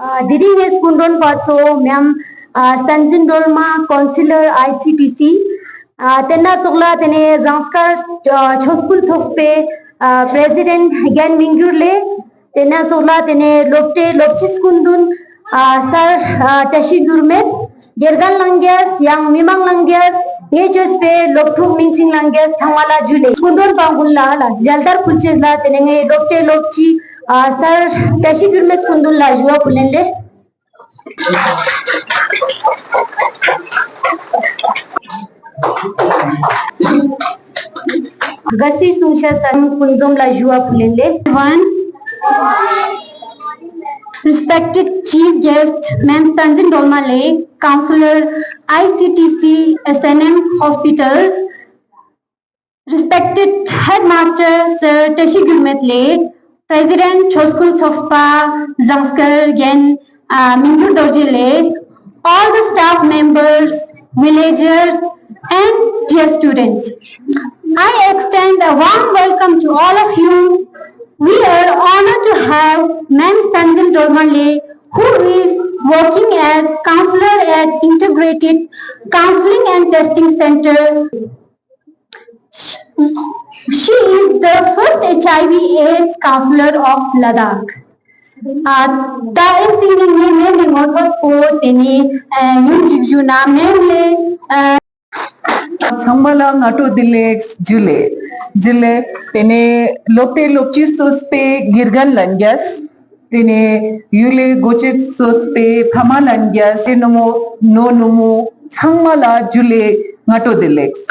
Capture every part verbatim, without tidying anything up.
ཨ་དེ་རིང་ངའི་སྐུ་མགྲོན་པ་ཚོ་མེམ་ཨ་བསྟན་འཛིན་སྒྲོལ་མ་ཀའུན་སི་ལར་ཨའི་སི་ཊི་སི། ཨ་དེ་ན་ཙོགས་ལ་དེ་ནས་ཟངས་དཀར་ཨ་ཆོས་སྐུལ་ཚོགས་པའི་ཨ་པྲེ་སི་ཌེནཊ་རྒན་མི་འགྱུར་ལེ། དེ་ན་ཙོགས་ལ་དེ་ནས་སློབ་གྲྭའི་སློབ་སྤྱི་སྐུ་མདུན་ཨ་སར་ཨ་བཀྲ་ཤིས་འགྱུར་མེད། དགེ་རྒན་ལྷན་རྒྱས་ཡང་མི་མང་ལྷན་རྒྱས། ངའི་ཅོས་པའི་སློབ་ཕྲུག་མིང་ཆིང་ལྷན་རྒྱས་ཚང་མ་ལ་ཇུ་ལེ། སྐུ་མགྲོན་པ་ཀུན་ལ་ལ་ཞལ་དར་ཕུལ་ཅེས་ལ་དེ་ནས་ངའི་སློབ་གྲྭའི་སློབ་སྤྱི་ཨ་སར་བཀྲ་ཤིས་འགྱུར་མེད་སྐུ་མདུན་ལ་ཞུ་བ་ཕུལ་ལེན་ལེ། དགའ་བསུའི་གསུང་ཆོས་ཀུན་འཛོམས་ལ་ཞུ་བ་ཕུལ་ལེན་ལེ། One, respected chief guest, Ma'am Tanzin Dolmale, Counselor, I C T C, S N M Hospital. Respected headmaster, Sir Tashi Gurmetle, President, ཆོས་སྐུལ་ཚོགས་པ་ཟངས་དཀར་རྒན་ཨ་མི་འགྱུར་རྡོ་རྗེ་ལེ། All the staff members, villagers, and dear students, I extend a warm welcome to all of you. We are honored to have Ma'am Tanzil Dolmale, who is working as counselor at Integrated Counseling and Testing Center. She is the first H I V AIDS counselor of Ladakh. ཨ་ད་ཨེ་སྟིང་ནི་ངའི་མེམ་ནི་ངོ་ཐོག་པོ་དེ་ནི་ཨ་ཉུང་ཅིག་ཞུ་ན་མེམ་ལེ། ཨ་ཚང་མ་ལ་སྔ་དྲོ་བདེ་ལེགས། ཇུ་ལེ། ཇུ་ལེ། དེ་ནས་སློབ་གྲྭའི་སློབ་སྤྱི་གཙོས་པའི་དགེ་རྒན་ལྷན་རྒྱས། དེ་ནས་ཡུལ་ལི་འགོ་ཁྲིད་གཙོས་པའི་ཕ་མ་ལྷན་རྒྱས། ནུ་མོ་ནོ་ནུ་མོ་ཚང་མ་ལ་ཇུ་ལེ་སྔ་དྲོ་བདེ་ལེགས།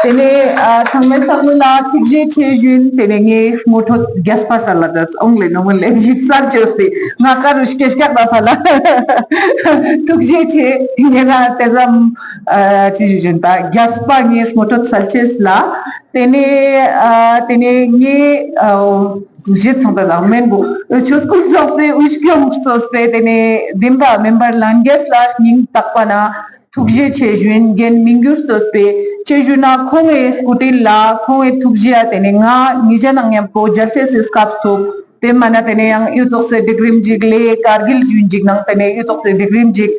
དེ་ནས་ཨ་ཚང་མའི་སང་ལ་ཐུགས་རྗེ་ཆེ་ཞུ་ཡིན། དེ་ནས་ངའི་ངོ་ཐོག་རྒྱས་པ་ས་ལ་ད་ཨོང་ལེ་ནོ་མོ་ལེ་ཞིབ་གསལ་བཅོས་ཏེ་ང་ཀ་རུ་སྐད་སྐྱག་ད་ཕ་ལ་ཐུགས་རྗེ་ཆེ། ངེ་ར་དེ་ཙམ་ཨ་ཅི་ཞུ་ཞིན་ད་རྒྱས་པ་ངའི་ངོ་ཐོག་སལ་ཆེས་ལ། དེ་ནས་ཨ་དེ་ནས་ངའི་ཨ་ཞིག་སོང་པ་ལ་མེན་བོ་ཆོས་སྐུལ་ཚོགས་པའི་དབུས་སྐྱོང་གཙོས་པའི་དེ་ནས་བདེན་པ་མེམ་བར་ལྷན་རྒྱས་ལ་སྙིང་ཐག་པ་ན་ཐུགས་རྗེ་ཆེ་ཞུ་ཡིན། རྒན་མི་འགྱུར་གཙོས་པའི་ཅི་ཞུ་ན་ཁོང་ངི་སྐུ་དྲིན་ལ་ཁོང་ངི་ཐུགས་རྗེ་ཡ་དེ་ནས་ང་ཉེ་ཞ་ནང་མཉམ་པོ་མཇལ་ཆེས་སི་སྐབས་ཐོབ། དེ་མ་ན་དེ་ནས་ཡང་ཡུ་ཙོགས་སི་སྒྲིག་རིམ་ཅིག་ལེ་ཀར་གིལ་ཞུ་ཡིན་ཅིག་ནང་དེ་ནས་ཡུ་ཙོགས་སི་སྒྲིག་རིམ་ཅིག་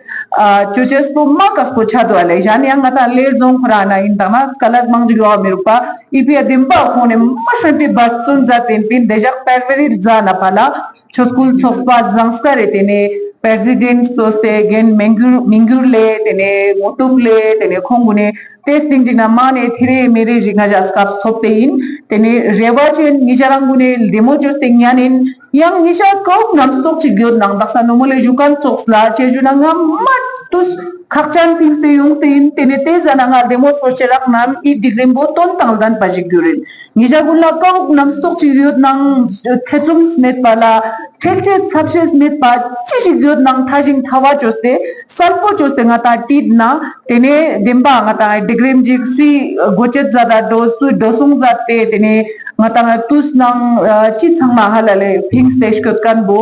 ཨ་ཅོ་ཅེས་པོ་མ་ཀ་སྐོ་ཆ་དོ་ཨ་ལེ། ཞན་ཡང་ང་ད་ལེ་རྫོང་ཁོ་ར་ན་ཡིན་ད་ན་སྐལ་ལ་མང་ཅིག་ཡོད་མི་རུག་པ། ཨི་ཕི་ཡ་བདེན་པ་ཁོང་ནས་མ་ཧྲན་ཏེ་འབད་བརྩོན་མཛད་དེ་ཡིན་པིན། དེ་ཞག་པེར་བེ་རི་ཛ་ན་ཕ་ལ་ཆོས་སྐུལ་ཚོགས་པ་ཟངས་དཀར་རེ་དེ་ནས་པྲེ་སི་ཌེནཊ་གཙོས་ཏེ་རྒན་མི་འགྱུར་མི་འགྱུར་ལེ་དེ་ནས་ངོ་ཐུག་ལེ་དེ་ནས་ཁོང་གུན་ནས་ཏེ་སྟིང་ཅིག་ན་མ་ནས་ཐེ་རེ་མེ་རེ་ཞིག་ང་ཞ་སྐབས་ཐོབ་སྟེ་ཡིན། དེ་ནས་རེ་བ་ཅོ་ཡིན་ཉེ་ཞ་རང་གུན་ནས་བདེ་མོ་ཅོས་ཏེ་ཉན་ཡིན། ཡང་ཉེ་ཞ་ཀའུག་རྣམ་རྟོག་ཅིག་ཡོད་ནང་དག་ས་ནོ་མོ་ལེ་ཞུ་ཁན་ཙོགས་ལ་ཅེ་ཞུ་ན་ང་མ་ཏུས་ཁག་ཅན་ཕིངས་ཏེ་ཡོངས་ཏེ་ཡིན། དེ་ནས་དེ་ཟ་ན་ང་བདེ་མོ་ཚོར་ཅེ་རག་ནམ་ཨི་སྒྲིག་རིམ་པོ་དོན་དང་ལྡན་པ་ཞིག་གྱུར་ཡིན། ཉེ་ཞ་གུན་ལ་ཀའུག་རྣམ་རྟོག་ཅིག་ཡོད་ནང་ཐེ་ཚོམ་མེད་པ་ལ་ཁྲེལ་ཆེ་ཚབ་ཆེས་མེད་པ་ཅི་ཞིག་ཡོད་ནང་ཐ་ཞིང་ཐ་བ་ཅོས་ཏེ་གསལ་པོ་ཅོས་ཏེ་ང་ཏང་བྲིས་ན་དེ་ནས་བདེན་པ་ང་ཏང་སྒྲིག་རིམ་ཅིག་སུའི་སྒོ་ཅེད་མཛད་ད་འགྲོ་སུའི་འགྲོ་སོང་མཛད་དེ་དེ་ནས་ང་ཏང་ཏུས་ནང་ཅི་ཚང་མ་ཧ་ལ་ལེ་ཕིངས་ཏེ་སྐྱོད་ཁན་བོ་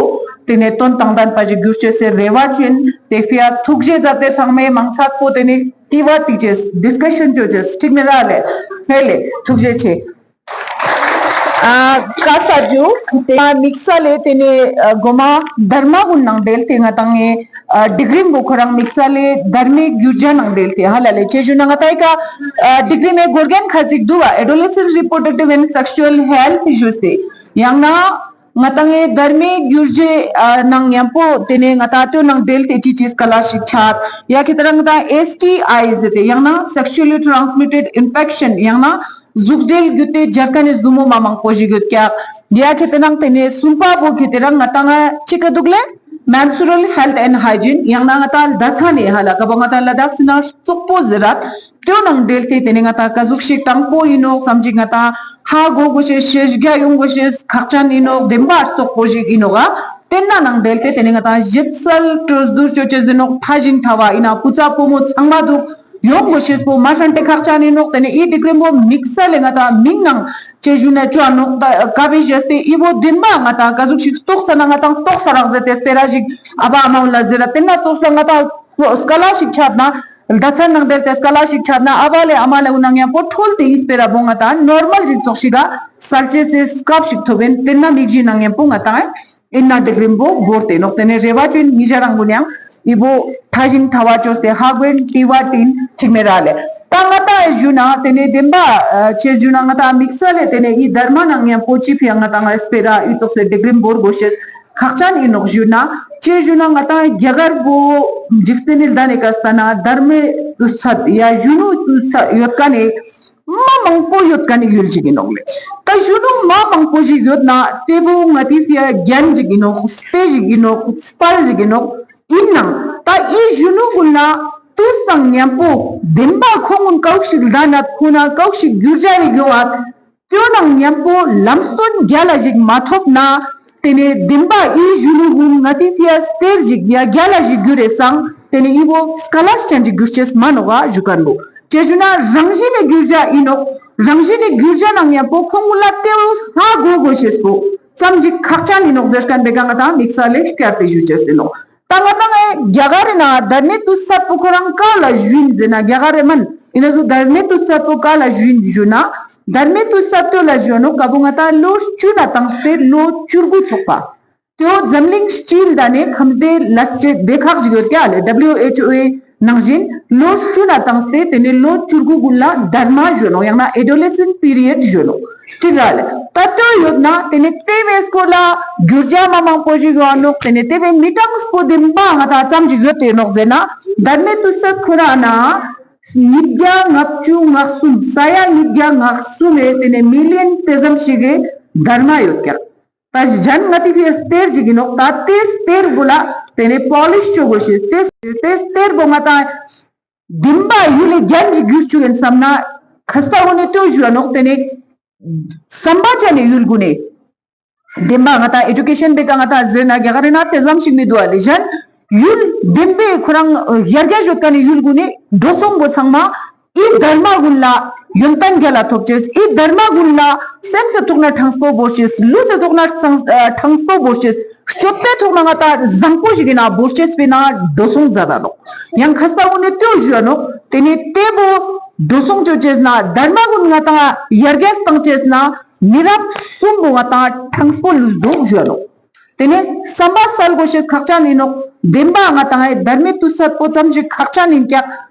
དེ་ནས་དོན་དང་ལྡན་པ་ཞིག་གྱུར་ཅེས་སི་རེ་བ་ཅོ་ཡིན། དེ་ཕི་ཡ་ཐུགས་རྗེ་མཛད་དེ་ཚང་མས་མང་ཚགས་པོ་དེ་ནས་དྲི་བ་དྲི་ཅེས་ཌིས་ཀ་ཤན་ཅོ་ཅེས་ཁྲིག་ནེ་ར་ལེ་ཧེ་ལེ་ཐུགས་རྗེ་ཆེ། ཨ་ཀ་ས་ཇུ་དེ་དམིགས་བསལ་ལེ་དེ་ནས་ཨ་གོ་མ་དྷརྨ་གུན་ནང་འབྲེལ་ཏེ་ང་ཏང་ངི་ཨ་སྒྲིག་རིམ་བོ་ཁོ་རང་དམིགས་བསལ་ལེ་དྷརྨའི་རྒྱུ་ཆ་ནང་འབྲེལ་ཏེ་ཧ་ལ་ལེ་ཅེ་ཞུ་ན་ང་ཏང་ཨི་ཀ་ཨ་སྒྲིག་རིམ་མེ་གོ་རྒན་ཁ་ཅིག་འདུག་པ་Adolescent Reproductive and Sexual Health ཞུས་ཏེ་ཡང་ན་ང་ཏང་ངི་དྷརྨའི་རྒྱུ་ཆའི་ཨ་ནང་མཉམ་པོ་དེ་ནས་ང་ཏང་དེ་ནང་འབྲེལ་ཏེ་ཅི་ཅི་སྐལ་ལ་ཞིག་ཆད་ཡ་ཁེ་ཏེ་རང་ང་ཏང་ཨེས་ཊི་ཨའི་ཟེར་ཏེ་ཡང་ན་Sexually Transmitted Infection ཡང་ན་གཟུགས་འབྲེལ་བརྒྱུད་དེ་སྦྱར་ཁན་ནི་ཟུར་མོ་མ་མང་པོ་ཞིག་ཡོད་ཀྱག་ཡ་ཁེ་ཏེ་ནང་དེ་ནས་གསུམ་པ་བོ་ཁེ་ཏེ་རང་ང་ཏང་ཅི་ཀ་འདུག་ལེ་Menstrual Health and Hygiene ཡང་ན་ང་ཏང་ལྡ་ཚ་ནི་ཧ་ལ་ཀ་བོ་ང་ཏང་ལ་དྭགས་སི་ནང་རྩོག་པོ་ཟེར་རད་དེ་ནང་འབྲེལ་ཏེ་དེ་ནས་ང་ཏང་ཀ་ཟུག་ཞིག་དྲང་པོ་ཡིན་ནོག་བསམ་ཅིག་ང་ཏང་ཧ་གོ་གོ་ཤེས་ཤེས་རྒྱ་ཡོང་གོ་ཤེས་ཁག་ཅན་ཡིན་ནོག་བདེན་པ་རྩོག་པོ་ཞིག་ཡིན་ནོག་ག་དེ་ན་ནང་འབྲེལ་ཏེ་དེ་ནས་ང་ཏང་ཞིབ་གསལ་གྲོས་བསྡུར་ཅོ་ཅེས་ཡིན་ནོག་ཐ་ཞིང་ཐ་བ་ཡིན་ན་སྐུ་ཚབ་བུ་མོ་ཚང་མ་འདུག་ཡོང་གོ་ཤེས་པོ་མ་ཧྲན་ཏེ་ཁག་ཅན་ཡིན་ནོག་དེ་ནས་ཨི་སྒྲིག་རིམ་བོ་དམིགས་བསལ་ལེ་ང་ཏང་མིང་ནང་ཅེ་ཞུ་ན་ཅོ་ཨ་ནོག་ད་ཀ་བེ་ཞེས་ཏེ་ཨི་བོ་བདེན་པ་ང་ཏང་ཀ་ཟུག་ཞིག་རྟོགས་ས་ན་ང་ཏང་རྟོགས་ས་རག་ཟེར་ཏེ་སྤེ་ར་ཞིག་ཨ་བ་ཨ་མ་འོ་ལ་ཟེར་ར་དེ་ན་ཙོགས་ལ་ང་ཏང་སྐལ་ལ་ཞིག་ཆད་ན་ལྡ་ཚན་ནང་འབྲེལ་ཏེ་སྐལ་ལ་ཞིག་ཆད་ན་ཨ་བ་ལེ་ཨ་མ་ལེ་འུ་ན་མཉམ་པོ་ཁྲོལ་ཏེ་ཨི་སྤེ་ར་བོ་ང་ཏང་ནོར་མལ་ཞིག་ཙོགས་ཤིག་ག་སལ་ཅེས་སི་སྐབས་ཤིག་ཐོབ་ཡིན། དེ་ན་མིག་ཞི་ནང་མཉམ་པོ་ང་ཏང་ ཨིན་ན་ཌིག་རིམ་པོ་བོར་ཏེ་ནོག། ཏེ་ནེ་རེ་བ་ཅོ་ཨིན་ཉེ་ཞ་རང་གུན་ཡང་འི་བོ་ཐ་ཞིང་ཐ་བ་ཅོས་ཏེ་ཧ་གོ་ཨིན་ཏེ་བ་ཏེ་ཨིན་ཅིག་མེད་ར་ལེ། ཏ་ང་ཏང་ཞུ་ན་ཏེ་ནེ་དེན་བ་ཨ་ཅི་ཞུ་ན་ང་ཏང་མིག་སལ་ལེ་ཏེ་ནེ་འི་དར་མ་ནང་ཉམ་པོ་ཅི་ཕི་ཡ་ང་ཏང་ང་སྤེ་ར་འི་ཙོགས་སེ་ཌིག་རིམ་བོར་གོ་ཤེས་ཁག་ཅན་ཨིན་ནོག་ཞུ་ན། ཅི་ཞུ་ན་ང་ཏང་རྒྱ་གར་བོ་འཇིག་རྟེན་ནི་ལྡན་ནི་ཀ་སྟན་ན་དར་མའི་དུས་ཚོད་ཡ་གཞོན་ནུ་དུས་ཚོད་ཡོད་ཁན་ནི་མ་མང་པོ་ཡོད་ཁན་ནི་ཡུལ་ཞིག་ཨིན་ནོག་ལེ། ཏ་གཞོན་ནུ་མ་མང་པོ་ཞིག་ཡོད་ན་ཏེ་བོ་ང་ཏི་ཕི་ཡ་རྒྱན་ཞིག་ཨིན་ནོག། སྤེ་ཞིག་ཨིན་ནོག། སྤེ་ཞིག་ཨིན་ནོག། ཨིན་ནའང་ཏ་འི་གཞོན་ནུ་གུན་ལ་དུས་དང་ཉམ་པོ་དེན་བ་ཁོང་གུན་ཀ་བོ་ཞིག་ལྡན་ན་ཁོང་ན་ཀ་བོ་ཞིག་གྱུར་ཅ་རིག་ཡོང་ང་ཏེའོ་ནང་ཉམ་པོ་ལམ་སྟོན་རྒྱལ་ལ་ཞིག་མ་ཐོབ་ན་ཏེ་ནེ་དེན་བ་འི་གཞོན་ནུ་གུན་ང་ཏི་ཕི་ཡ་སྟེར་ཞིག་ཡ་རྒྱལ་ལ་ཞིག་གྱུར་རེ་སང་ཏེ་ནེ་འི་བོ་སྐ་ལས་ཅན་ཞིག་གྱུར་ཅེས་མ་ནོག་ག་ཞུ་ཁན་བོ། ཅི་ཞུ་ན་རང་བཞིན་ནི་གྱུར་ཅ་ཨིན་ནོག། རང་བཞིན་ནི་གྱུར་ཅ་ནང་ཉམ་པོ་ཁོང་གུན་ལ་ཏེའོ་ཧ་གོ་གོ་ཤེས་པོ་ཙམ་ཞིག་ཁག་ཅན་ཨིན་ནོག་ཟེར་ཁན་བོའེ་ཀ་ང་ཏང་མིག་སལ་ལེ་སྐྱར་ཏེ་ཞུ་ཅེས་ཨིན་ནོག། ཏ་ང་ཏང་ངི་རྒྱ་གར་རི་ན་དར་མའི་དུས་ཚོད་པོ་ཁོ་རང་ཀ་ལ་ཞུ་ཨིན་ཟེར་ན་རྒྱ་གར་རི་མན། ཨིན་ན་ཟུག་དར་མའི་དུས་ཚོད་པོ་ཀ་ལ་ཞུ་ཨིན་ཞུ་ན་དར་མའི་དུས་ཚོད་པོ་ལ་ཞུ་ནོག་ཀ་བོ་ང་ཏང་ལོ་བཅུ་ན་ཏངས་ཏེ་ལོ་བཅུ་དགུ་ཚག་པ། ཏེའོ་འཛམ་གླིང་སྤྱི་ལྡན་ནི་ཁམས་བདེ་ལས་བྱེད་སྡེ་ཁག་ཞིག་ཡོད་ཀྱག་ལེ། ཌབ་ལིའུ་ཨེཆ་ཨོའི་ནང་བཞིན་ལོ་བཅུ་ན་ཏངས་ཏེ་ཏེ་ནེ་ལོ་བཅུ་དགུ་གུན་ལ་དར་མ་ཞུ་ནོག། ཡང་ན་ཨེ་ཌོ་ལེ་སེན་པི་རི་ཡོད་ཞུ་ནོག། ཅི་ར་ལེ། ཏ་ཏེའོ་ཡོད་ན་ཏེ་ནེ་ཏེ་བོའེ་སྐོར་ལ་གྱུར་ཅ་མ་མང་པོ་ཞིག་ཡོང་ང་ནོག། ཏེ་ནེ་ཏེ་བོའེ་མི་གྲངས་པོ་དེན་བ་ང་ཏང་ཙམ་ཞིག་ཡོད་ཏེ་ནོག་ཟེར་ན་དར་མའི་དུས་ཚོད་ཁོ་རང་ན་ཉིས་བརྒྱ་ལྔ་བཅུ་ང་གསུམ་ས་ཡ་ཉིས་བརྒྱ་ལྔ་གསུམ་མེ་ཏེ་ནེ་མི་ལི་ཡོན་ཏེ་ཙམ་ཞིག་གི་དར་མ་ཡོད་ཀྱག། ཏ་ཞན་ང་ཏི་ཕི་ཡ་སྟེར་ཞིག་ཨིན་ནོག། ཏ་ཏེ་སྟེར་བོ་ལ་ཏེ་ནེ་པོ་ལིཤ་ཅོ་གོ་ཤེས། ཏེ་ཏེ་སྟེར་བོ་ང་ཏང་དེན་བ་ཡུལ་ལི་རྒྱན་ཞིག་གྱུར་ཅུག་ཨིན་སམ་ན་ཁས་པ་གུན་ནི་ཏེའོ་ཞུ་ཡ་ནོག། ཏེ་ནེ་སམ་པ་ཅན་ནི་ཡུལ་གུན་ནི་དེན་བ་ང་ཏང་ཨེ་ཌུ་ཀེ་ཤན་བོའེ་ཀ་ང་ཏང་ཟེར་ན་རྒྱ་གར་རི་ན་ཏེ་ཙམ་ཞིག་མི་དུག་ཨ་ལེ། ཞན་ཡུལ་དེན་བའི་ཁོ་རང་ཡར་རྒྱས་ཡོད་ཁན་ནི་ཡུལ་གུན་ནི་འགྲོ་སོང་བོ་ཚང་མ་འི་དར་མ་གུན་ལ་ཡོན་ཏན་རྒྱལ་ལ་ཐོབ་ཅེས། འི་དར་མ་གུན་ལ་སེམས་སི་ཐོག་ན་གྲངས་པོ་བོར་ཅེས། ལུས་སི་ཐོག་ན་གྲངས་ཨ་གྲངས་པོ་བོར་ཅེས། སྤྱོད་པའི་ཐོག་ན་ང་ཏང་བཟང་པོ་ཞིག་ཨིན་ན་བོར་ཅེས་པའེ་ནང་འགྲོ་སོང་མཛད་ད་ནོག། ཡང་ཁས་པ་གུན་ནི་ཏེའོ་ཞུ་ཡ་ནོག། ཏེ་ནེ་ཏེ་བོ་འགྲོ་སོང་ཅོ་ཅེས་ན་དར་མ་གུན་ང་ཏང་ཡར་རྒྱས་ཏང་ཅེས་ན་མི་རབས་སུམ་པོ་ང་ཏང་གྲངས་པོ་ལུས་དུག་ཞུ་ཡ་ནོག། ཏེ་ནེ་སམ་པ་སལ་གོ་ཤེས་ཁག་ཅན་ཨིན་ནོག། དེན་བ་ང་ཏང་ངི་དར་མའི་དུས་ཚོད་པོ་ཙམ་ཞིག་ཁག་ཅན་ཨིན་ཀྱག།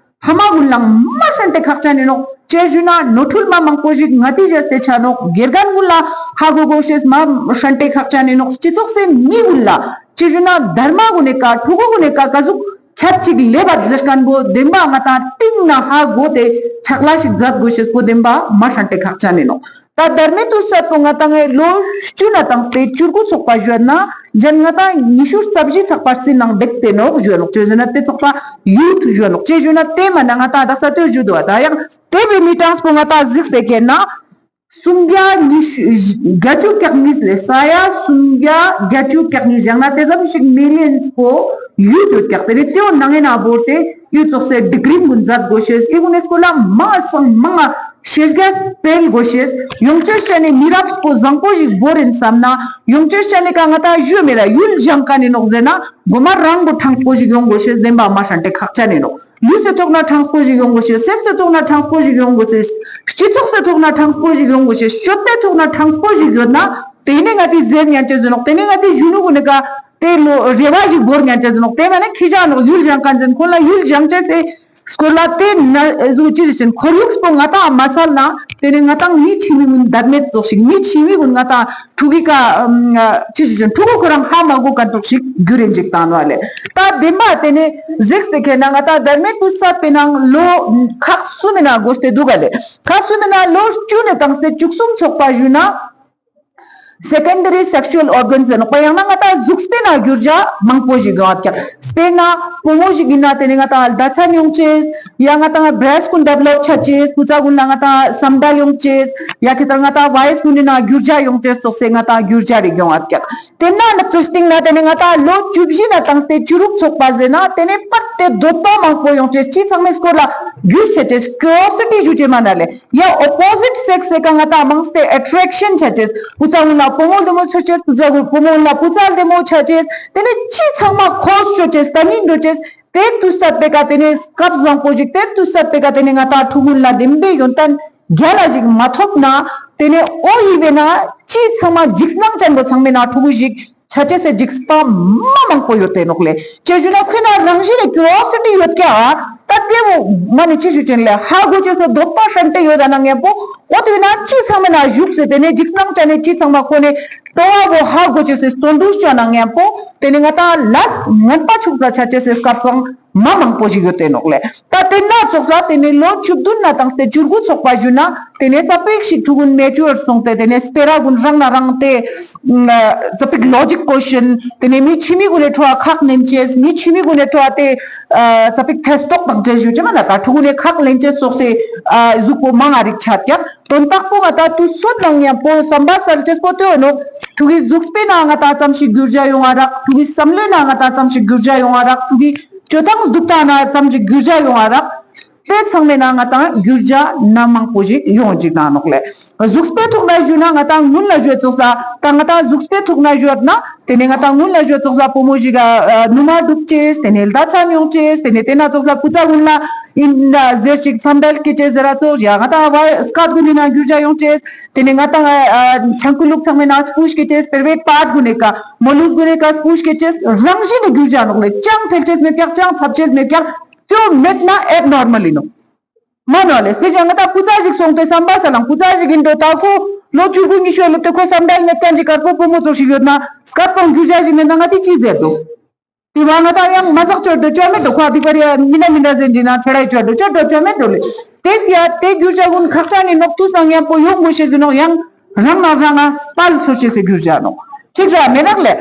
ཕ་མ་གུན་ལའང་མ་ཧྲན་ཏེ་ཁག་ཅན་ཨིན་ནོག། ཅི་ཞུ་ན་ནོར་འཁྲུལ་མ་མང་པོ་ཞིག་ང་ཏི་ཞེས་ཏེ་ཆ་ནོག། དགེ་རྒན་གུན་ལ་ཧ་གོ་གོ་ཤེས་མ་ཧྲན་ཏེ་ཁག་ཅན་ཨིན་ནོག། སྤྱི་ཚོགས་སི་མི་གུན་ལ་ཅི་ཞུ་ན་དར་མ་གུན་ནི་ཀ་ཕྲུ་གུ་གུན་ནི་ཀ་ཀ་ཟུག་ཁྱད་ཅིག་ལེབ་བ་ཟེར་ཁན་བོ་དེན་བ་ང་ཏང་སྟིང་ན་ཧ་གོ་སྟེ་ཆག་ལས་ཤིག་མཛད་གོ་ཤེས་པོ་དེན་བ་མ་ཧྲན་ཏེ་ཁག་ཅན་ཨིན་ནོག། ཏ་དར་མའི་དུས་ཚོད་པོ་ང་ཏང་ངི་ལོ་བཅུ་ན་ཏངས་ཏེ་བཅུ་དགུ་ཚག་པ་ཞུ་ན་ཞན་ང་ཏང་ཉི་ཤུ་རྩ་བཞི་ཚག་པ་སི་ནང་བདེག་ཏེ་ནོག་ཞུ་ནོག། ཅི་ཞུ་ན་ཏེ་ཚག་པ་ཡུཐ་ཞུ་ནོག། ཅི་ཞུ་ན་ཏེ་མ་ན་ང་ཏང་དག་ས་ཏེ་ཞུ་དུག་པ། ཏ་ཡང་ཏེ་བོའེ་མི་གྲངས་པོ་ང་ཏང་གཟིགས་ཏེ་ཁྱེར་ན་སུམ་བརྒྱ་ཉི་ཤུ་བརྒྱད་ཅུ་གྱ་གཉིས་ལེ་ས་ཡ་སུམ་བརྒྱ་བརྒྱད་ཅུ་གྱ་གཉིས་ཡང་ན་ཏེ་ཙམ་ཞིག་མི་ལི་ཡོན་པོ་ཡུལ་ཡོད་ཀྱག། ཏེ་ནེ་ཏེའོ་ནང་ངི་ན་བོར་ཏེ་ཡུལ་ཙོགས་སེ་ཌིག་རིམ་གུན་མཛད་གོ་ཤེས། འི་གུན་ནི་སྐོར་ལ་མ་སང་མང་ང་ཤེས་རྒྱ་སྤེལ་གོ་ཤེས། ཡོང་ཅེས་ཅན་ནི་མི་རབས་པོ་བཟང་པོ་ཞིག་བོར་ཨིན་སམ་ན་ཡོང་ཅེས་ཅན་ནི་ཀ་ང་ཏང་ཞུ་མེད་ལ་ཡུལ་ལྗང་ཁན་ཨིན་ནོག་ཟེར་ན་གོ་མ་རང་བོ་གྲངས་པོ་ཞིག་ཡོང་གོ་ཤེས། དེན་བ་མ་ཧྲན་ཏེ་ཁག་ཅན་ཨིན་ནོག། ལུས་སི་ཐོག་ན་གྲངས་པོ་ཞིག་ཡོང་གོ་ཤེས། སེམས་སི་ཐོག་ན་གྲངས་པོ་ཞིག་ཡོང་གོ་ཤེས། སྤྱི་ཚོགས་སི་ཐོག་ན་གྲངས་པོ་ཞིག་ཡོང་གོ་ཤེས། སྤྱོད་པའི་ཐོག་ན་གྲངས་པོ་ཞིག་ཡོད་ན་ཏེ་ནེ་ང་ཏི་ཟེར་ཉན་ཅེས་ཨིན་ནོག། ཏེ་ནེ་ང་ཏི་གཞོན་ནུ་གུན་ནི་ཀ་ཏེ་ལོ་རེ་བ་ཞིག་བོར་ཉན་ཅེས་ཨིན་ནོག། ཏེ་མ་ནེ་ཁྱི་ཞག་ནོག་ཡུལ་ལྗང་ཁན་ཟེར་ཁོང་ལ་ཡུལ་ལྗང་ཅེས་སི་སྐོར་ལ་ཏེ་ན་ཨེ་ཟུག་ཅི་ཞིག་ཅན་ཁོར་ཡུག་པོ་ང་ཏང་མ་སལ་ན་ཏེ་ནེ་ང་ཏང་མི་ཆེ་མི་གུན་བདག་མེད་ཙོགས་ཤིག། མི་ཆེ་མི་གུན་ང་ཏང་ཕྲུ་གུའི་ཀ་ཨམ་ཅི་ཞིག་ཅན་ཕྲུ་གུ་ཁོ་རང་ཧ་མ་གོ་ཁན་ཙོགས་ཤིག་གྱུར་རེ་ཅིག་ཏང་ནོག་ལེ། ཏ་དེན་བ་ཏེ་ནེ་གཟིགས་ཏེ་ཁྱེར་ན་ང་ཏང་དར་མའི་དུས་ཚོད་པོའེ་ནང་ལོ་ཁག་གསུམ་མི་ན་གོ་སྟེ་དུག་ག་ལེ། ཁག་གསུམ་མི་ན་ལོ་བཅུ་ནེ་ཏངས་ཏེ་བཅུ་གསུམ་ཚག་པ་ཞུ་ན་སེ་ཀེན་ཌ་རི་སེག་ཤུ་ཨལ་ཨོར་གན་ཟེར་ནོག་པ། ཡང་ན་ང་ཏང་གཟུགས་པོའེ་ན་གྱུར་ཅ་མང་པོ་ཞིག་ཡོང་ང་ཀྱག། སྤེར་ན་བུ་མོ་ཞིག་ཨིན་ན་ཏེ་ནེ་ང་ཏང་ལྡ་ཚན་ཡོང་ཅེས། ཡ་ང་ཏང་བྲེས་གུན་ཌེ་ཝེ་ལོབ་ཆ་ཅེས། སྤུ་ཚ་གུན་ལ་ང་ཏང་སམ་དལ་ཡོང་ཅེས། ཡ་ཁེ་ཏ་ང་ཏང་ཝོ་ཡེས་གུན་ནི་ན་གྱུར་ཅ་ཡོང་ཅེས་ཙོགས་སེ་ང་ཏང་གྱུར་ཅ་རིག་ཡོང་ང་ཀྱག། ཏེ་ན་ནག་ཅིག་སྟིང་ན་ཏེ་ནེ་ང་ཏང་ལོ་བཅུ་བཞི་ན་ཏངས་ཏེ་བཅུ་དྲུག་ཚག་པ་ཟེར་ན་ཏེ་ནེ་པད་ཏེ་འདོད་པ་མང་པོ་ཡོང་ཅེས། ཅི་ཚང་མའི་སྐོར་ལ་གྱུར་ཅེས་ཅེས་ཀུ་རི་ཨོ་སི་ཊི་ཞུ་ཅེས་མ་ན་ལེ། ཡ་ཨོ་པོ་ཟིཊ་སེགས་སི་ཀ་ང་ཏང་མང་སྟེ་ཨེ་ཊྲེག་ཤན་ཆ་ཅེས། སྤུ་ཚ་གུན་ལ་བུ་མོ་ལྡེ་མོ་ཚོར་ཅེས། སྤུ་ཚ་གུན་བུ་མོ་གུན་ལ་སྤུ་ཚ་ལྡེ་མོ་ཆ་ཅེས། ཏེ་ནེ་ཅི་ཚང་མ་ཁོས་ཅོ་ཅེས། ཏ་ནི་འགྲོ་ཅེས། ཏེ་དུས་ཚོད་པོའེ་ཀ་ཏེ་ནེ་སྐབས་བཟང་པོ་ཞིག། ཏེ་དུས་ཚོད་པོའེ་ཀ་ཏེ་ནེ་ང་ཏང་ཕྲུ་གུ་གུན་ལ་དེན་བའེ་ཡོན་ཏན་རྒྱལ་ལ་ཞིག་མ་ཐོབ་ན་ཏེ་ནེ་འོ་འི་བོའེ་ན་ཅི་ཚང་མ་འཇིགས་སྣང་ཅན་པོ་ཚང་མའེ་ན་ཕྲུ་གུ་ཞིག་ ཆ་ཅེས་སི་འཇིགས་པ་མ་མང་པོ་ཡོད་དེ་ནོག་ལེ། ཅི་ཞུ་ན་ཁོ་ན་རང་བཞིན་ནི་ཀུ་རི་ཡོ་སི་ཊི་ཡོད་ཀྱག་ཨ། ད་དེ་བོ་མ་ནི་ཅི་ཞུ་ཅན་ལེ་ཧ་གོ་ཅེས་སི་འདོད་པ་ཧྲན་ཏེ་ཡོད་ད་ན་ངན་པོ། འོ་དེ་ན་ཅི་ཚང་མ་ན་བཞུགས་སེ་དེ་ནས་འཇིགས་སྣང་ཅན་ནི་ཅི་ཚང་མ་ཁོ་ནས་སྤྲོ་བ་བོ་ཧ་གོ་ཅེས་སི་བརྩོན་འགྲུས་ཅོ་ན་ངན་པོ། དེ་ནས་ང་ཏང་ལས་ངན་པ་ཆུག་ས་ཆ་ཅེས་སི་སྐབས་སང་མ་མང་པོ་ཞིག་ཡོད་དེ་ནོག་ལེ། ད་དེ་ན་ཙོགས་ལ་དེ་ནས་ལོ་བཅུ་བདུན་ན་དང་སྟེ་བཅུ་དགུ་ཚོགས་པ་ཞུ་ན་དེ་ནས་ཙ་པིག་ཞིག་ཕྲུ་གུན་མེ་ཅུར་སོང་སྟེ་དེ་ནས་སྤེ་ར་གུན་རང་ན་རང་དེ་ཙ་པིག་ལོ་ཇིག་ཀོ་ཤན། དེ་ནས་མི་ཆི་མི་གུན་ནས་ཕྲོ་བ་ཁག་ལེན་ཅེས། མི་ཆི་མི་གུན་ནས་ཕྲོ་བ་དེ་ཙ་པིག་ཐེ་གཏོགས་དང་ཅེས་ཞུ་ཅེས་མ་ན་ད་ཕྲུ་གུན་ནས་ཁག་ལེན་ཅེས་ཙོགས་སེ་གཟུགས་པོ་མང་ང་རིག་ཆ་ཀྱག་དོན་དག་པོ་ང་ཏང་དུས་ཚོད་ནང་ཡང་པོ་བསམ་པ་གསལ་ཅེས་པོ་དེ་ཡོད་ནོག་ཕྲུ་གུའི་གཟུགས་པོའི་ནང་ང་ཏང་ཙམ་ཞིག་འགྱུར་བ་ཡོང་བ་རག་ཕྲུ་གུའི་བསམ་བློའི་ནང་ང་ཏང་ཙམ་ཞིག་འགྱུར་བ་ཡོང་བ་རག་ཕྲུ་གུའི་སྤྱོད་སྟངས་འདུག་སྟངས་ན་ཙམ་ཞིག་འགྱུར་བ་ཡོང་བ་རག་དེ་ཚང་མའི་ནང་ང་ཏང་འགྱུར་བ་ན་མང་པོ་ཞིག་ཡོང་ཅིག་ན་ནོག་ལེ། གཟུགས་པོའི་ཐོག་ན་ཞུ་ན་ང་ཏང་སྔོན་ལ་ཞུ་ཙོགས་ལ་ད་ང་ཏང་གཟུགས་པོའི་ཐོག་ན་ཞུ་ན་དེ་ནས་ང་ཏང་སྔོན་ལ་ཞུ་ཙོགས་ལ་བུ་མོ་ཞིག་ག་ནུ་མ་འདུག་ཅེས། དེ་ནས་ལྡ་ཚ་ཡོང་ཅེས། དེ་ནས་དེ་ན་ཙོགས་ལ་སྐུ་ཚ་སྔོན་ལ་ཨིན་ཟེར་ཞིག་སམ་ཌལ་སྐྱེ་ཅེས་ཟེར་ར་ཙོགས་ཡ་ང་ཏང་བ་སྐད་གུན་ནི་ནང་འགྱུར་བ་ཡོང་ཅེས། དེ་ནས་ང་ཏང་ཆང་ཀུ་ལུག་ཚང་མའི་ནང་སྤུ་སྐྱེ་ཅེས། པེ་རི་ཝེཊ་པཱརཊ་གུན་ནི་ཀ་མོ་ལུས་གུན་ནི་ཀ་སྤུ་སྐྱེ་ཅེས། རང་བཞིན་ནི་འགྱུར་བ་ནོག་ལེ། ཅང་ཐལ་ཅེས་མེད་ཀྱག་ཅང་ཚབ་ཅེས་མེད་ཀྱག་དེ་མེད་ན་ཨེབ་ནོར་མལ་ཨིན་ནོག་མ་ནོག་ལེ། སྤེ་ཤལ་ང་ཏང་སྐུ་ཚ་ཞིག་སོང་སྟེ་བསམ་པ་ས་ལང་སྐུ་ཚ་ཞིག་ཨིན་འགྲོ་ད་ཁོ་ལོ་བཅུ་དགུ་ཉི་ཤུ་ལེབས་ཏེ་ཁོ་བསམ་པ་ཡིན་ན་ཅན་ཅིག་དཀར་པོ་བུ་མོ་ཙོགས་ཤིག་ཡོད་ན་སྐད་པང་འགྱུར་བ་ཞིག་མེད་ན་ང་ཏི་ཅི་ཟེར་འགྲོ། དེ་བ་ང་ཏང་ཡང་མ་ཟག་ཅོ་འགྲོ་ཅོ་མེད་འགྲོ་ཁོ་དེ་པར་ཡ་མི་ན་མི་ན་ཟེར་འདི་ན་ཆ་ར་ཅོ་འགྲོ་ཅོ་འགྲོ་ཅོ་མེད་འགྲོ་ལེ། དེ་ཡ་དེ་འགྱུར་བ་གུན་ཁག་ཅན་ནི་ནོག་དུས་སང་ཡང་པོ་ཡོང་དགོས་ཤེས་ཟེར་ནོག་ཡང་རང་ང་རང་ང་སྤལ་ཚོར་ཅེས་སི་འགྱུར་བ་ནོག་ཅིག་ར་མེད་ནག་ལེ།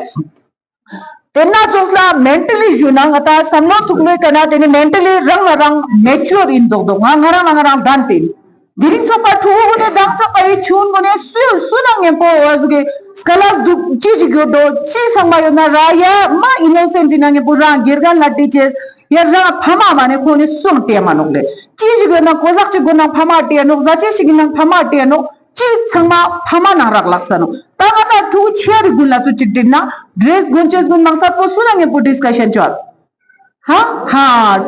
དེ་ན་ཙོགས་ལ་མེན་ཊ་ལི་ཞུ་ན་ང་ཏང་བསམ་བློ་ཐུག་ལོའི་ཀ་ན་དེ་ནི་མེན་ཊ་ལི་རང་ང་རང་མེ་ཅུར་ཨིན་འདུག་འདུག་ང་ང་རང་ང་རང་ལྡན་ཏེ་ཨིན། དེ་རིང་ཚོགས་པ་ཕྲུ་གུ་གུན་ནི་དང་ཚག་པ་ཡི་ཆུན་གུན་ནི་སུ་སུ་ན་ངན་པོ་བ་ཟུག་གི་སྐལ་ལ་འདུག་ཅི་ཞིག་ཡོད་འགྲོ་ཅི་ཚང་མ་ཡོད་ན་ར་ཡ་མ་ཨི་ནོ་སེན་ཊི་ན་ངན་པོ་རང་དགེ་རྒན་ལ་དྲིས་ཅེས་ཡ་རང་ཕ་མ་མ་ནི་ཁོང་ནི་སུ་ཡང་དྲིས་མ་ནོག་ལེ། ཅི་ཞིག་ཡོད་ན་གོ་ལག་ཅིག་དགོས་ན་ཕ་མ་དྲིས་ནོག་ཟ་ཅེས་ཞིག་ཡིན་ན་ཕ་མ་དྲིས་ནོག་ཅི་ཚང་མ་ཕ་མ་ནང་རག་ལག་ས་ནོག་ད་ང་ཏང་ཕྲུ་གུ་ཆེ་རིགས་གུན་ལ་ཚུ་ཅིག་དྲིས་ན་ཌི་རེས་གོན་ཅེས་གུན་མང་ཚར་པོ་སུ་ན་ངན་པོ་ཌིས་ཀ་ཤན་ཅོ་ཨ། ཧ་ཧ་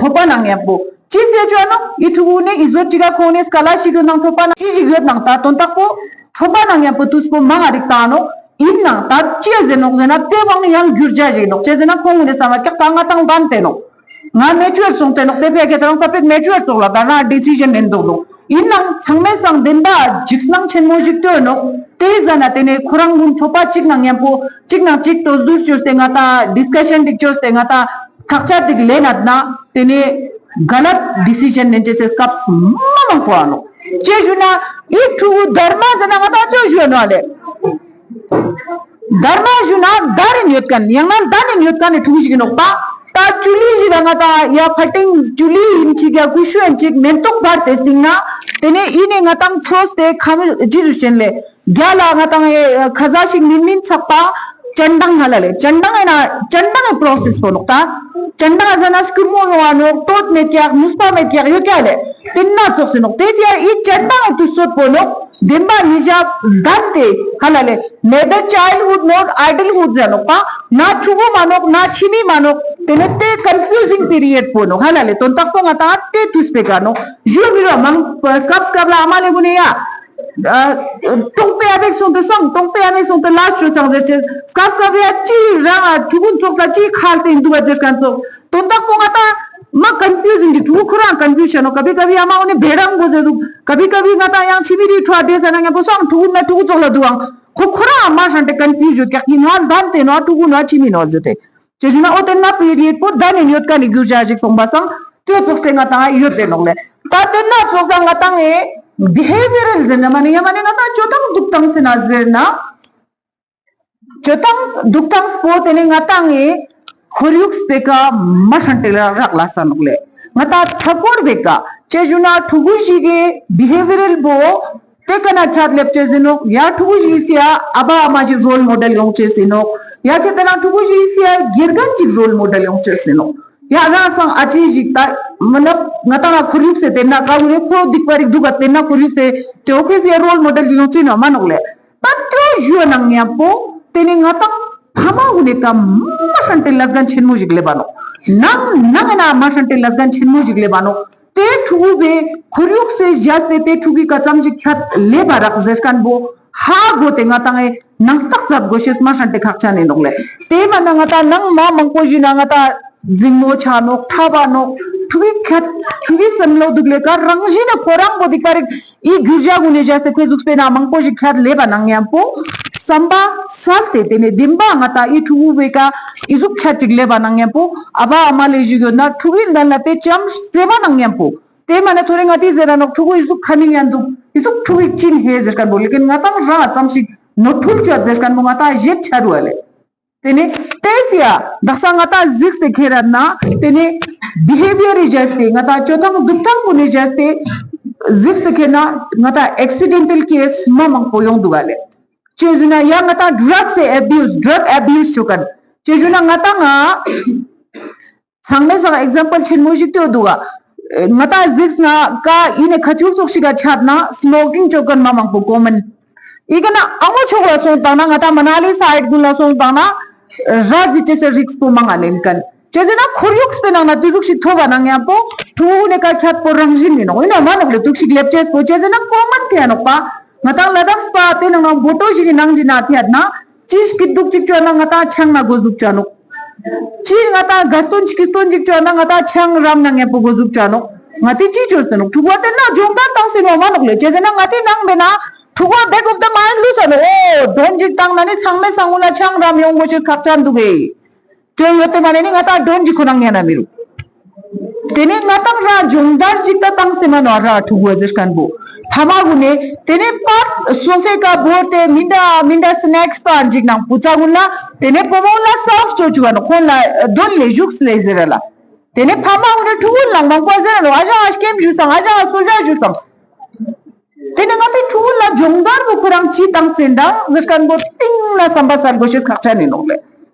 ཁྲོ་པ་ན་ངན་པོ་ཅི་ཟེར་ཅོ་ཨ་ནོག་ཨི་ཕྲུ་གུ་ནི་ཨི་ཟོ་ཅིག་ག་ཁོང་ནི་སྐལ་ལ་ཞིག་ཡོད་ནང་ཁྲོ་པ་ན་ཅི་ཞིག་ཡོད་ནང་ད་དོན་དག་པོ་ཁྲོ་པ་ན་ངན་པོ་དུས་པོ་མང་ང་རིག་ད་ནོག་ཨིན་ནང་ད་ཅི་ཟེར་ནོག་ཟེར་ན་དེ་བང་ཡང་འགྱུར་བ་ཞིག་ནོག་ཅི་ཟེར་ན་ཁོང་གུན་ནི་བསམ་པ་ཀྱག་ད་ང་ཏང་བན་ཏེ་ནོག་ང་མེ་ཅུར་སོང་སྟེ་ནོག་དེ་ཕེ་ཁེ་ཏང་ཙ་པིག་མེ་ཅུར་སོང་ལ་ད་ན་ཌི་སི་ཤན་ལེན་འདུག་འདུག་ཨིན་ནང་ཚང་མའི་སང་བདེན་པ་འཇིགས་སྣང་ཆེན་མོ་ཞིག་ཏོ་ནོག་དེ་ཟ་ན་དེ་ནས་ཁོ་རང་གུན་ཁྲོ་པ་གཅིག་ནང་མཉམ་པོ་གཅིག་ནང་གཅིག་གྲོས་བསྡུར་བཅོས་ཏེ་ང་ཏང་ཌིས་ཀ་ཤན་འདི་བཅོས་ཏེ་ང་ཏང་ཐག་ཆོད་འདི་ལེན་ན་དེ་ནས་ག་ལད་ཌི་སི་ཤན་ལེན་ཅེས་སི་སྐབས་མ་མང་པོ་ཨ་ནོག་ཅི་ཞུ་ན་ཨི་ཕྲུ་གུ་དར་མ་ཟེར་ན་ང་ཏང་ཅོ་ཞུ་ནོག་ལེ། དར་མ་ཞུ་ན་དར་རིན་ཡོད་མཁན་ཡང་ན་ལྡན་རིན་ཡོད་མཁན་ནི་ཕྲུ་གུ་ཞིག་ཨིན་ནོག་པ། ད་ཅུ་ལི་ཞིག་ལ་ང་ཏང་ཡ་ཕ་ཏིང་ཅུ་ལི་ཨིན་ཅིག་ཡ་ཀུ་ཤུ་ཨིན་ཅིག་མེན་ཏོག་བར་ཏེ་སྟིང་ན་དེ་ནས་ཨི་ནས་ང་ཏང་ཚོས་ཏེ་ཁ་མི་ཅི་ཞུ་ཅན་ལེ། རྒྱ་ལ་ང་ཏང་ཨེ་ཁ་ཟས་ཤིག་མིན་མིན་ཚག་པ་ཅན་ཏང་ཧ་ལ་ལེ། ཅན་ཏང་ཨེ་ན་ཅན་ཏང་ཨེ་པྲོ་སེས་པོ་ནོག་ད་ཅན་ཏང་ཨེ་ཟ་ན་སྐུར་མོ་ཡོང་བ་ནོག་ཏོད་མེད་ཀྱག་ནུས་པ་མེད་ཀྱག་ཡོད་ཀྱག་ལེ། དེ་ན་ཙོགས་སེ་ནོག་དེ་ཟེར་ཨི་ཅན་ཏང་ཨེ་དུས་ཚོད་པོ་ནོག་བདེན་པ་ཉིད་ཞག་ལྡན་ཏེ་ཧ་ལ་ལེ། neither childhood nor adulthood ཟེར་ནོག་པ། ན་ཕྲུ་གུ་མ་ནོག་ན་ཕྱི་མི་མ་ནོག་དེ་ནས་དེ་ཀོན་ཕིའུ་ཟིང་པི་རི་ཡོཌ་པོ་ནོག་ཧ་ལ་ལེ། དོན་དག་པོ་ང་ཏང་དེ་དུས་པེ་ཀ་ནོག་ཞུ་མི་རོ་མང་སྐབས་སྐབས་ལ་ཨ་མ་ལེ་གུན་ནི་ཡ། ཨ་ཏོང་པེ་ཨ་མེག་སོང་དུ་སོང་ཏོང་པེ་ཨ་མེག་སོང་དུ་ལ་ཤོ་སང་ཟེར་ཅེ་སྐབས་སྐབས་ལ་ཡ་ཅི་རང་ཨ་ཕྲུ་གུ་ཚོགས་ལ་ཅི་ཁ་ལ་དེ་འདུག་པ་ཟེར་མཁན་ཚོགས་དོན་དག་པོ་ང་ཏང་མ་ཀོན་ཕིའུ་ཟིང་གི་ཕྲུ་གུ་ཁོ་རང་ཀོན་ཕིའུ་ཤན་ནོག་ཀ་བི་ཀ་བི་ཨ་མ་འོ་ནི་བེ་རང་པོ་ཟེར་འདུག་ཀ་བི་ཀ་བི་ང་ཏང་ཡང་ཕྱི་མི་རི་ཁྲོ་ཨ་དེ་ཟ་ན་ཡང་པོ་སང་ཕྲུ་གུ་ན་ཕྲུ་གུ་ཚོགས་ལ་འདུག་ཨང་ཁོ་ཁོ་རང་ཨ་མ་ཧྲན་ཏེ་ཀོན་ཕིའུ་ཡོད་ཀྱག་ཡིན་ནོག་ལྡན་ཏེ་ནོག་ཕྲུ་གུ་ནོག་ཕྱི་མི་ནོག་ཟེར་ཏེ། ཅི་ཞུ་ན་འོ་དེ་ན་པི་རི་ཡོཌ་པོ་ལྡན་ནས་ཡོད་ཀ་ནི་འགྱུར་བ་ཞིག་སོང་པ་སང་དེ་ཙོགས་སེ་ང་ཏང་ཡོད་དེ་ནོག་ལེ། ད་དེ་ན་ཙོགས་སང་ང་ཏང་ཨེ་བི་ཧེ་བི་རལ་ཟེར་ན་མ་ནི་ཡ་མ་ནི་ང་ཏང་ཅོ་ཏང་འདུག་ཏང་ཟེར་ན་ཟེར་ན། ཅོ་ཏང་འདུག་ཏང་པོ་དེ་ནི་ང་ཏང་ངི་ཁོར་ཡུག་སྤེ་ཀ་མ་ཧྲན་ཏེ་ལ་རག་ལ་ས་ནོག་ལེ། ང་ཏང་ཐ་སྐོར་སྤེ་ཀ་ཅི་ཞུ་ན་ཕྲུ་གུ་ཞིག་གི་བི་ཧེ་བི་རལ་པོ་དེ་ཀ་ན་ཁྱད་ལེབ་ཅེས་ཨིན་ནོག་ཡ་ཕྲུ་གུ་ཞིག་སི་ཡ་ཨ་བ་ཨ་མ་ཞིག་རོལ་མོ་ཌེལ་ཡོང་ཅེས་ཨིན་ནོག་ཡ་ཁྱད་དེ་ན་ཕྲུ་གུ་ཞིག་སི་ཡ་དགེ་རྒན་ཞིག་རོལ་མོ་ཌེལ་ཡོང་ཅེས་ཨིན་ནོག་ཡ་རང་སང་ཨ་ཅེ་ཞིག་ད་མ་ལབ་ང་ཏང་ལ་ཁོར་ཡུག་སེ་དེ་ན་ཀ་བུ་རེ་ཁོ་སྡིག་པ་རིག་འདུག་ག་དེ་ན་ཁོར་ཡུག་སེ་དེ་འོ་ཁོ་སི་ཡ་རོལ་མོ་ཌེལ་ཞིག་ཡོང་ཅེས་ཨིན་ནོག་མ་ནོག་ལེ། ད་དེ་ཞུ་ནང་ཡང་པོ་དེ་ནི་ང་ཏང་ཕ་མ་གུན་ནི་ཀ་མ་ཧྲན་ཏེ་ལས་འགན་ཆེན་མོ་ཞིག་ལེབ་བ་ནོག་ནང་ནང་ན་མ་ཧྲན་ཏེ་ལས་འགན་ཆེན་མོ་ཞིག་ལེབ་བ་ནོག་དེ་ཕྲུ་གུ་བོའི་ཁོར་ཡུག་སེ་བཞག་སྟེ་དེ་ཕྲུ་གུའི་ཀ་ཙམ་ཞིག་ཁྱད་ལེབ་བ་རག་ཟེར་མཁན་པོ་ ཧ་གོ་སྟེ་ང་ཏང་ངི་ནང་སྟག་ཛད་གོས་ཤེས་མ་ཧྲན་ཏེ་ཁག་ཅན་ཨིན་ནོག་ལེ། ཏེ་མ་ན་ང་ཏང་ནང་མ་མང་པོ་ཞིག་ན་ང་ཏང་ཛིང་མོ་ཆ་ནོག་ཐབ་བ་ནོག་ཕྲུ་གུའི་ཁྱད་ཕྲུ་གུའི་སམ་བློ་དུག་ལེ་ཀ་རང་བཞིན་ནི་ཁོ་རང་བོ་དིག་པ་རིག་ཨི་གུར་ཇ་གུན་ནེ་ཇས་ཏེ་ཁོའི་ཟུགས་པེ་ན་མང་པོ་ཞིག་ཁྱད་ལེབ་བ་ནང་ཉམ་པོ་སམ་པ་སལ་ཏེ་ཏེ་ནེ་དེན་བ་ང་ཏང་ཨི་ཕྲུ་གུ་བོའི་ཀ་ཨི་ཟུག་ཁྱད་ཅིག་ལེབ་བ་ནང་ཉམ་པོ་ཨ་བ་ཨ་མ་ལེ་ཞིག་ཡོད་ན་ཕྲུ་གུའི་ལན་ལ་ཏེ་ཅམ་སེ་བ་ནང་ཉམ་པོ། ཏེ་མ་ན་ཐོ་རེ་ང་ཏི་ཟེར་ར་ནོག་ཕྲུ་གུ་ཨི་ཟུག་ཁ་མིང་ཡང་དུག་ཨི་ཟུག་ཕྲུ་གུའི་ཅིན་ཧེ་ཟེར་ཁན་བོ་ལེ་ཀིན་ང་ཏང་རང་ཙམ་ཞིག་ནོར་འཁྲུལ་ཅོ་ཟེར་ཁན་བོ་ང་ཏང་ཞེད་ཆ་རུ་བ་ལེ། ཏེ་ནེ་ཏེ་ཕི་ཡ་དག་ས་ང་ཏང་གཟིགས་སེ་ཁྱེར་ར་ན་ཏེ་ནེ་བི་ཧེ་བི་ཡར་རི་ཇས་ཏེ་ང་ཏང་ཅོ་ཐང་དུག་ཐང་གུན་ནེ་ཇས་ཏེ་གཟིགས་སེ་ཁྱེར་ན་ང་ཏང་ཨེག་སི་ཌེན་ཊལ་ཀེས་མ་མང་པོ་ཡོང་དུག་ག་ལེ། ཅི་ཟེར་ན་ཡ་ང་ཏང་ཌྲག་སི་ཨེ་བིའུས་ཌྲག་ཨེ་བིའུས་ཅོ་ཁན་ཅི་ཟེར་ན་ང་ཏང་ང་ཚང་མའི་སང་ཨེག་ཛམ་པལ་ཆེན་མོ་ཞིག་ཏེ་དུག་ག། ང་ཏང་གཟིགས་ན་ཀ་ཨི་ནེ་ཁ་ཆུལ་ཙོགས་ཤིག་ག་ཆ་ན་སྨོ་ཀིང་ཅོ་ཁན་མ་མང་པོ་ཀོ་མན། ཨི་ཀ་ན་ཨ་མོ་ཆོག་ལ་སོང་ཏང་ན་ང་ཏང་མ་ན་ལི་སའིཌ་གུན་ལ་སོང་ཏང་ན་ར་ཟི་ཅེས་སི་རིགས་པོ་མང་ང་ལེན་ཁན། ཅི་ཟེར་ན་ཁོར་ཡུག་སྤེ་ནང་ན་ཏེ་ཟུག་ཞིག་ཐོབ་བ་ནང་ཉམ་པོ་ཕྲུ་གུ་ནེ་ཀ་ཁྱད་པོ་རང་བཞིན་ཨིན་ནོག་ཨིན་ན་མ་ནོག་ལེ་ཏུག་ཞིག་ལེབ་ཅེས་པོ་ཅི་ཟེར་ན་ཀོ་མན་ཐེ་ནོག་པ། ང་ཏང་ལ་དྭགས་པ་ཏེ་ནང་ན་བོ་ཊོ་ཞིག་གི་ནང་ཞིག་ན་ཐེ་ན། ཅི་སྐྱིད་སྡུག་ཅིག་ཅོ་ན་ང་ཏང་ཆང་ན་གོ་ཟུག་ཅོ་ནོག། ཅི་ང་ཏང་དགའ་སྟོན་སྐྱིད་སྟོན་ཅིག་ཅོ་ན་ང་ཏང་ཆང་རམ་ན་ངན་པོ་གོ་ཟུག་ཅོ་ནོག། ང་ཏི་ཅི་ཅོ་སེ་ནོག་ཕྲུ་གུ་ཏེ་ན་སྦྱོང་བརྡར་བཏང་སེ་ནོག་མ་ནོག་ལེ། ཅི་ཟེར་ན་ང་ཏི་ནང་མེད་ན་ཕྲུ་གུ་བེག་ཨོབ་ད་མའིན་ལུས་ས་ནོག། འོ་དོན་ཅིག་བཏང་ན་ནི་ཚང་མའི་སང་ངུ་ལ་ཆང་རམ་ཡོང་གོ་ཤེས་ཁག་ཅན་དུག་གེ། ཏེ་ཡོད་ཏེ་མ་ནེ་ནི་ང་ཏང་དོན་ཅིག་ཁོ་རང་ཉན་ན་མི་རུག། ཏེ་ནེ་ང་ཏང་རང་སྦྱོང་བརྡར་ཞིག་ཏ་བཏང་སེ་མ་ནོག་ར་ཕྲུ་གུ་ཟེར་ཁན་བོ། ཕ་མ་གུན་ནེ་ཏེ་ནེ་པར་སོ་ཕའི་ཀ་བོར་ཏེ་མི་འདྲ་མི་འདྲ་སི་ནེགས་པ་ཞིག་ནང་པུ་ཙ་གུན་ལ་ཏེ་ནེ་བུ་མོ་ལ་སརབ་ཅོ་ཅུག་ག་ནོག་ཁོང་ལ་དོན་ལེ་ཞུགས་ལེ་ཟེར་ར་ལ། ཏེ་ནེ་ཕ་མ་གུན་ནེ་ཕྲུ་གུ་ལ་མང་པོ་ཟེར་ར་ནོག་ཨ་ཞང་ང་སྐྱེམས་ཞུ་སང་ཨ་ཞང་ང་སོལ་ཇ་ཞུ་སང་། ཏེ་ནེ་ང་ཏི་ཕྲུ་གུ་ལ་སྦྱོང་བརྡར་བོ་ཁོ་རང་ཅི་བཏང་སེ་འདང་ཟེར་ཁན་བོ་ཏིང་ན་སམ་པ་སལ་གོ་ཤེས་ཁག་ཅན་ཨིན་ནོག་ལེ།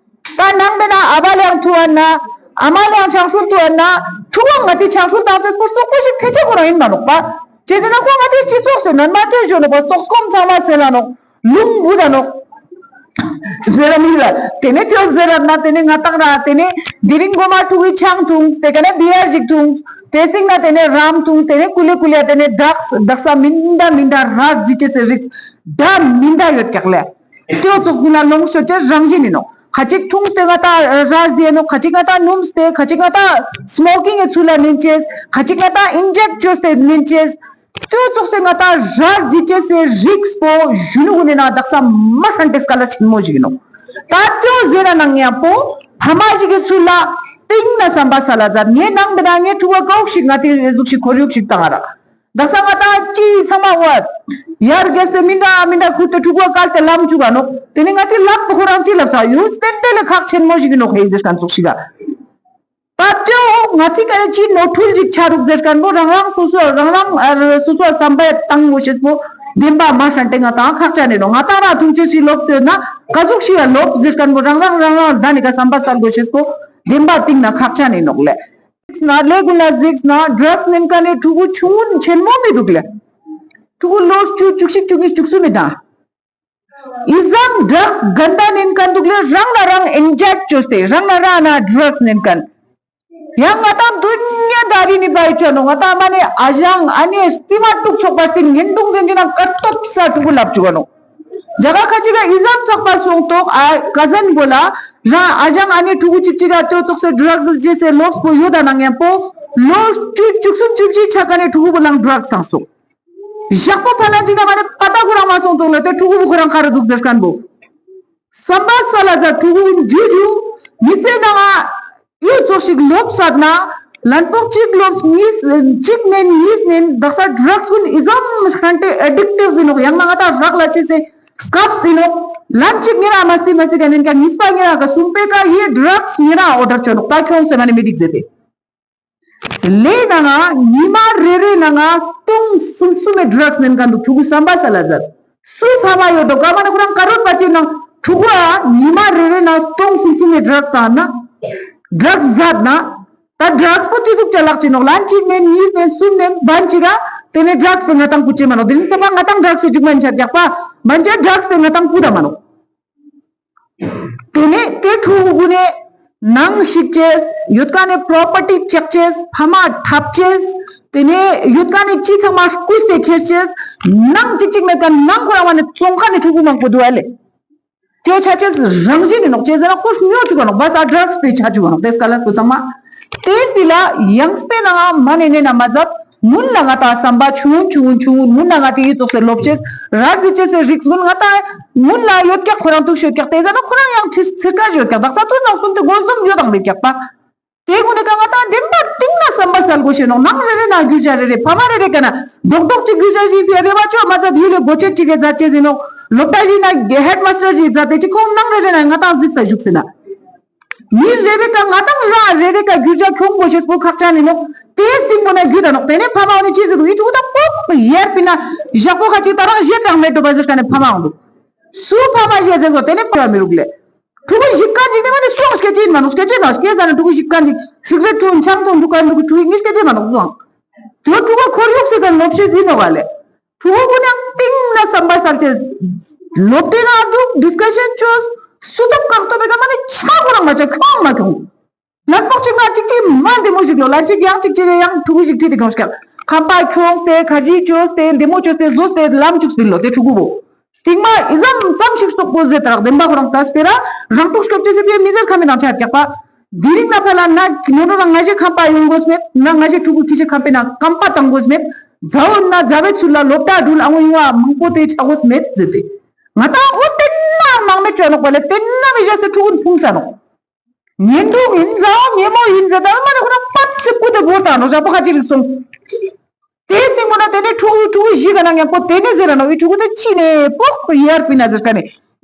ཏ་ནང་མེད་ན་ཨ་བ་ལེའང་ཐུ་བ་ན་ཨ་མ་ལེའང་ཆང་ཤུལ་ཐུ་བ་ན་ཕྲུ་གུ་ང་ཏི་ཆང་ཤུལ་བཏང་ཅེས་པོ་སོག་པོ་ཞིག་ཐེ་ཆ་ཁོ་རང་ཨིན་མ་ནོག་པ། ཅི་ཟེར་ན་ཁོ་ང་ཏི་སྤྱི་ཚོགས་སི་ནང་མ་ཐོས་ཞོ་ནོག་པ་སྟོག་སྐོམ་ཚང་མ་སེལ་ལ་ནོག། ལུང་བུ་ད་ནོག། ཟེར་ར་མི་ར། ཏེ་ནེ་ཅོ་ཟེར་ར་ན་ཏེ་ནེ་ང་ཏང་ར་ཏེ་ནེ་དེ་རིང་གོ་མ་ཕྲུ་གུའི་ཆང་འཐུང་ཏེ་ཀ་ནེ་བི་ཡར་ཞིག་འཐུང་ཏེ་སིང་ན་ཏེ་ནེ་རམ་འཐུང་ཏེ་ནེ་ཀུ་ལེ་ཀུ་ལེ་ཏེ་ནེ་ཌྲགས་དག་ས་མི་འདྲ་མི་འདྲ་ར་ཟི་ཅེས་སི་རིགས་འདྲ་མི་འདྲ་ཡོད་ཀྱག་ལེ། ཏེ་ཙོགས་གུན་ལ་ལོངས་སྤྱོད་ཅེས་རང་བཞིན་ཨིན་ནོག། ཁ་ཅིག་འཐུང་སྟེ་ང་ཏང་ར་ཟི་ནོག། ཁ་ཅིག་ང་ཏང་སྣུམས་ཏེ་ཁ་ཅིག་ང་ཏང་སྨོ་ཀིང་གི་ཚུལ་ལ་ནེན་ཅེས་ཁ་ཅིག་ང་ཏང་ཨིན་ཇེཀ་ཅོས་ཏེ་ནེན་ཅེས། ཏེ་ཙོགས་སེ་ང་ཏང་ར་ཟི་ཅེས་སི་རིགས་པོ་གཞོན་ནུ་གུན་ནི་ནང་དག་ས་མ་ཧྲན་ཏེ་སྐལ་ལ་ཆེན་མོ་ཞིག་ཨིན་ནོག། ཏ་ཏེ་ཟེར་ར་ནང་ཉམ་པོ་ཕ་མ་ཞིག་གི་ཚུལ་ལ་ཏིང་ན་སམ་པ་སལ་ལ་ཛད། ངའི་ནང་མེད་ན་ངའི་ཕྲུ་གུ་ཀ་བོ་ཞིག་ང་ཏི་ཟུག་ཞིག་ཁོར་ཡུག་ཞིག་བཏང་ང་རག། དག་ས་ང་ཏང་ཅི་ཚང་མ་བ་ཡར་རྒྱས་སེ་མི་འདྲ་མི་འདྲ་ཁུར་ཏེ་ཕྲུ་གུ་ཀལ་ཏེ་ལམ་ཅུག་ག་ནོག། ཏེ་ནེ་ང་ཏི་ལབ་པོ་ཁོ་རང་ཅི་ལབ་ས་ཡུལ་ཏན་ཏན་ལ་ཁག་ཆེན་མོ་ཞིག་ཨིན་ནོག་ཧེ་ཟེར་ཁན་ཙོགས་ཤིག་ག། ཏ་ཏེའོ་ང་ཏི་ཀ་ནེ་ཅི་ནོར་འཁྲུལ་ཞིག་ཆ་རུག་ཟེར་ཁན་བོ་རང་རང་སོ་སོ་རང་རང་ཨ་སོ་སོ་སམ་པ་ཡ་བཏང་གོ་ཤེས་པོ་བདེན་པ་མ་ཧྲན་ཏེ་ང་ཏང་ཁག་ཅན་ཨིན་ནོག། ང་ཏང་ར་ཐུང་ཅེས་ཤིག་ལོབས་ཟེར་ན་ཀ་ཟུག་ཤིག་ཡ་ལོབས་ཟེར་ཁན་བོ་རང་རང་རང་རང་ལ་ད་ནི་ཀ་སམ་པ་སལ་གོ་ཤེས་པོ་བདེན་པ་ཏིང་ན་ཁག་ཅན་ཨིན་ནོག་ལེ། ན་ལེ་གུན་ལ་གཟིགས་ན་ཌྲགས་ནེན་ཁན་ནི་ཕྲུ་གུ་ཆུང་ངུན་ཆེན་མོ་མི་དུག་ལེ། ཕྲུ་གུ་ལོ་བཅུ་བཅུ་གཅིག་བཅུ་གཉིས་བཅུ་གསུམ་མི་དང་། ཨི་ཙམ་ཌྲགས་གན་ད་ནེན་ཁན་དུག་ལེ། རང་ལ་རང་ཨིན་ཇེཀ་ཅོས་ཏེ་རང་ལ་རང་ན་ཌྲགས་ནེན་ཁན། ཡང་ང་ཏང་དུན་ནེ་ད་རི་ནི་བའི་ཅོ་ནོག། ང་ཏང་མ་ནེ་ཨ་ཞང་ཨ་ནེ་རྩི་མ་ཏུག་ཚོགས་པ་སྟིང་ཉིན་དུང་ཟེན་ཅི་ན་ཀ་ཏོབ་ས་ཕྲུ་གུ་ལབ་ཅུག་ག་ནོག། ཇ་ག་ཁ་ཅིག་ག་ཨི་ཙམ་ཚག་པ་སོང་ཏོག་ཨ་ཀ་ཟན་བོ་ལ་རང་ཨ་ཞང་ཨ་ནེ་ཕྲུ་གུ་ཅིག་ཅིག་ག་ཏོ་ཏོག་སེ་ཌྲགས་ཟེར་ཅེས་སི་ལོབས་པོ་ཡོད་ད་ན་ཉམ་པོ་ལོ་བཅུ་བཅུ་གསུམ་བཅུ་བཞི་ཆ་ཀ་ནེ་ཕྲུ་གུ་བོ་ལང་ཌྲགས་སང་སོང་། ཞག་པོ་ཕ་ལ་ཅིག་ན་མ་ནེ་པ་ཏ་ཁོ་རང་མ་སོང་ཏོག་ལ་ཏེ་ཕྲུ་གུ་བོ་ཁོ་རང་ཁ་རུ་དུག་ཟེར་ཁན་བོ། སམ་པ་སལ་ལ་ཛད། ཕྲུ་གུ་གུན་ཇུ་ཇུ་མི་ཚེ་ནང་ང་ཡུལ་ཙོགས་ཤིག་ལོབས་སད་ན་ལན་པོག་ཅིག་ལོབས་ཉིས་ཅིག་ནེན་ཉིས་ནེན་དག་ས་ཌྲགས་གུན་ཨི་ཙམ་ཧྲན་ཏེ་ཨེ་ཌིག་ཊིབ་ཨིན་ནོག། ཡང་ན་ང་ཏང་རག་ལ་ཅེས་སི་སྐབས་ཨིན་ནོག། ལན་ཅིག་ཉེ་རང་མ་སི་མ་སི་ག་ནེན་ཀ་ཉིས་པ་ཉེ་རང་ཀ་སུམ་པའི་ཀ་ཡེ་ཌྲགས་ཉེ་རང་ཨོ་ཌར་ཅོ་ནོག། ཏ་ཁྱོང་སེ་མ་ནེ་མི་ཌིག་ཟེར་ཏེ། ལེ་ནང་ང་ཉི་མ་རེ་རེ་ནང་ང་སྟོང་སུམ་སུམ་མེ་ཌྲགས་ནེན་ཁན་དུག། ཕྲུ་གུ་སམ་པ་སལ་ལ་ཛད། སུ་ཕ་མ་ཡོད་དོ་ཀ་མ་ན་ཁོ་རང་ཀ་རོར་པ་ཏི་ནང་ཕྲུ་གུ་ཨ་ཉི་མ་རེ་རེ་ནང་སྟོང་སུམ་སུམ་མེ་ཌྲགས་ཏང་ན་ཌྲགས་ཛད་ན་ཏ་ཌྲགས་པོ་ཏི་དུག་ཅ་ལག་ཅི་ནོག། ལན་ཅིག་ནེན་ཉིས་ནེན་སུམ་ནེན་བན་ཅིག་ག་ཏེ་ནེ་ཌྲགས་པོ་ང་ཏང་ཀུ་ཅེ་མ་ནོག། ཏེ་ནེ་ཚང་མ་ང་ཏང་ཌྲགས་སི་ཇུག་མན་ཆད་ཀྱག་པ་བན་ཅིག་ཌྲགས་པོ་ང་ཏང་ཀུ་ད་མ་ནོག། ཏེ་ནེ་ཏེ་ཕྲུ་གུ་གུན་ནི་ནང་ཞིག་ཅེས་ཡོད་ཀ་ནེ་པྲོ་པར་ཊི་ཅེག་ཅེས་ཕ་མ་ཐབ་ཅེས་ ཏེ་ནེ་ཡོད་ཁན་ནི་ཅི་ཚང་མ་རྐུས་ཏེ་ཁྱེར་ཅེས། ནང་ཅིག་ཅིག་མེད་ཁན་ནང་ཁོ་རང་བ་ནེ་བཙོང་ཁན་ནི་ཕྲུ་གུ་མང་པོ་དུག་ཨ་ལེ། ཏེའོ་ཆ་ཅེས་རང་བཞིན་ཨིན་ནོག་ཅི་ཟེར་ན་ཁོ་སྨྱོ་ཅུག་ག་ནོག་བ་ས་ཌྲགས་པེ་ཆ་ཅུག་ག་ནོག་ཏེ་སྐལ་ལ་སྐུ་ཚང་མ། ཏེ་ཕི་ལ་ཡང་སྤེ་ན་ང་མ་ནེ་ནེ་ན་མ་ཛད་མུན་ལ་ང་ཏང་སམ་པ་ཆུང་ངུན་ཆུང་ངུན་ཆུང་ངུན་མུན་ལ་ང་ཏི་ཡི་ཙོགས་སེ་ལོབ་ཅེས་རག་ཟི་ཅེས་སེ་རིགས་ལུན་ང་ཏང་མུན་ལ་ཡོད་ཀྱག་ཁོ་རང་ཐུག་ཤོད་ཀྱག་ཏེ་ཟ་ན་ཁོ་རང་ཡང་ཁྲིས་ཚིར་ཀ་ཡོད་ཀྱག་དག་ས་ཏུ་ནང་སུན་ཏེ་གོ་ཟུམ་ཡོད་དང་མེད་ཀྱག་པ། ཏེ་གུན་ནི་ཀ་ང་ཏང་དེན་པ་སྟིང་ན་སམ་པ་སལ་གོས་ཤེས་ནོག་ནང་རེ་རེ་ན་གུ་ཞ་རེ་རེ་ཕ་མ་རེ་རེ་ཀ་ན་རྡོག་རྡོག་ཅིག་གུ་ཞ་ཞིག་ཕི་རེ་བ་ཆོ་མ་ཛད་ཡུལ་ལེ་གོ་ཆེད་ཅིག་གི་ཛད་ཅེས་ཨིན་ནོག་ལོབ་ཏ་ཞིག་ན་ཧེཌ་མཱས་ཊར་ཞིག་ཛད་དེ་ཅིག་ཁོང་ནང་རེ་རེ་ན་ང་ཏང་ཟིགས་ས་ཞུགས་སེ་ན། མི་རེ་རེ་ཀ་ང་ཏང་ར་རེ་རེ་ཀ་གུ་ཞ་ཁྱོང་གོས་ཤེས་པོ་ཁག་ཅན་ཨིན་ནོག་ཏེ་སྟིང་པོ་ན་གུ་ད་ནོག་ཏེ་ནེ་ཕ་མ་འོ་ནི་ཅི་ཟེར་དུག་ཨི་ཕྲུ་གུ་ད་པོག་པོ་ཡར་པི་ན་ཞག་པོ་ཁ་ཅིག་ད་རང་ཞེད་དང་མེད་འགྲོ་བ་ཟེར་ཀ་ནེ་ཕ་མ་འོ་དུག་སུ་ཕ་མ་ཞིག་ཟེར་གོ་ཏེ་ནེ་ཕ་མ་མི་རུག་ལེ། ཕྲུ་གུ་ཞིག་ཀ་ཅིག་ནི་མ་ནི་སོང་སྐད་ཅིག་མ་ནོག་སྐད་ཅིག་མ་སྐད་ཟ་ན་ཕྲུ་གུ་ཞིག་ཀ་ཅིག་སིག་རེཊ་ཐུང་ཆང་ཐུང་འདུག་ག་འདུག་ཕྲུ་གུ་ཞིག་སྐད་ཅིག་མ་ནོག་སོང་། དེ་ཕྲུ་གུ་ཁོར་ཡུག་སི་ཀ་ལོབ་ཤེས་ཨིན་ནོག་ག་ལེ། ཕྲུ་གུ་ཀུན་ཡང་སྟིང་ན་སམ་པ་སལ་ཅེས། ལོབ་ཏེ་ན་འདུག་ཌིས་ཀ་ཤན་ཅོས། སུ་ཐོབ་གང་ཐོབ་པའི་ཀ་མ་ནི་ཆ་ཁོ་རང་མ་ཆ་ཁྱོང་མ་ཁྱོང་། ལན་པོག་ཅིག་ང་ཅིག་ཅིག་མ་བདེ་མོ་ཞིག་ལོ་ལན་ཅིག་ཡང་ཅིག་ཅིག་ཡང་ཕྲུ་གུ་ཞིག་ཁྲིད་དེ་ཁྱོངས་ཀྱག་ཁམ་པ་ཁྱོངས་ཏེ་ཁ་ཞིག་ཅོས་ཏེ་བདེ་མོ་ཅོས་ཏེ་ཟོས་ཏེ་ལམ་ཅུག་སྟིང་ལོ་ཏེ་ཕྲུ་གུ་བོ། སྟིང་མ་ཨི་ཙམ་ཙམ་ཞིག་སོག་པོ་ཟེར་ཏེ་རག་བདེན་པ་ཁོ་རང་ལྟས་པེ་ར་རང་ཐུག་སྐྱོབ་ཅེས་སི་ཕི་མི་ཟེར་ཁ་མེད་ནང་ཆ་ཀྱག་པ། དེ་རིང་ན་ཕ་ལ་ན་ནོ་ནོ་རང་ང་ཞེ་ཁམ་པ་ཡོང་དགོས་མེད་ན་ང་ཞེ་ཕྲུ་གུ་ཁྱི་ཞེ་ཁམ་པེ་ན་ཁམ་པ་བཏང་དགོས་མེད། མཛའ་བོ་ན་མཛའ་བའི་ཚུལ་ལ་ལོབ་ཏ་འགྲུལ་ཨ་བོ་ཡོང་བ་མང་པོ་ཏེ་ཆ་དགོས་མེད་ཟེར་ཏེ། ང་ཏང་འོ་ཏེན་ན་ནང་མེད་ཅོ་ནོག་པ་ལེ་ཏེན་ན་མི་ཞེ་སེ་ཕྲུ་གུ་ཕུང་ས་ནོག་ཉེན་དྲུག་ཨིན་ཟ་ཉེ་མོ་ཨིན་ཟ་ད་མ་ནི་ཁོ་ན་པད་ཚིག་པོ་ཏེ་བོར་ཏང་ནོག་ཞག་པོ་ཁ་ཅིག་རིག་སོང་། ཏེ་སྟིང་པོ་ན་ཏེ་ནེ་ཕྲུ་གུ་ཕྲུ་གུ་ཞིག་ག་ན་ཉམ་པོ་ཏེ་ནེ་ཟེར་ར་ནོག་ཨི་ཕྲུ་གུ་ཏེ་ཅི་ནེ་པོག་ཡར་པི་ན་ཟེར་ཀ་ནེ་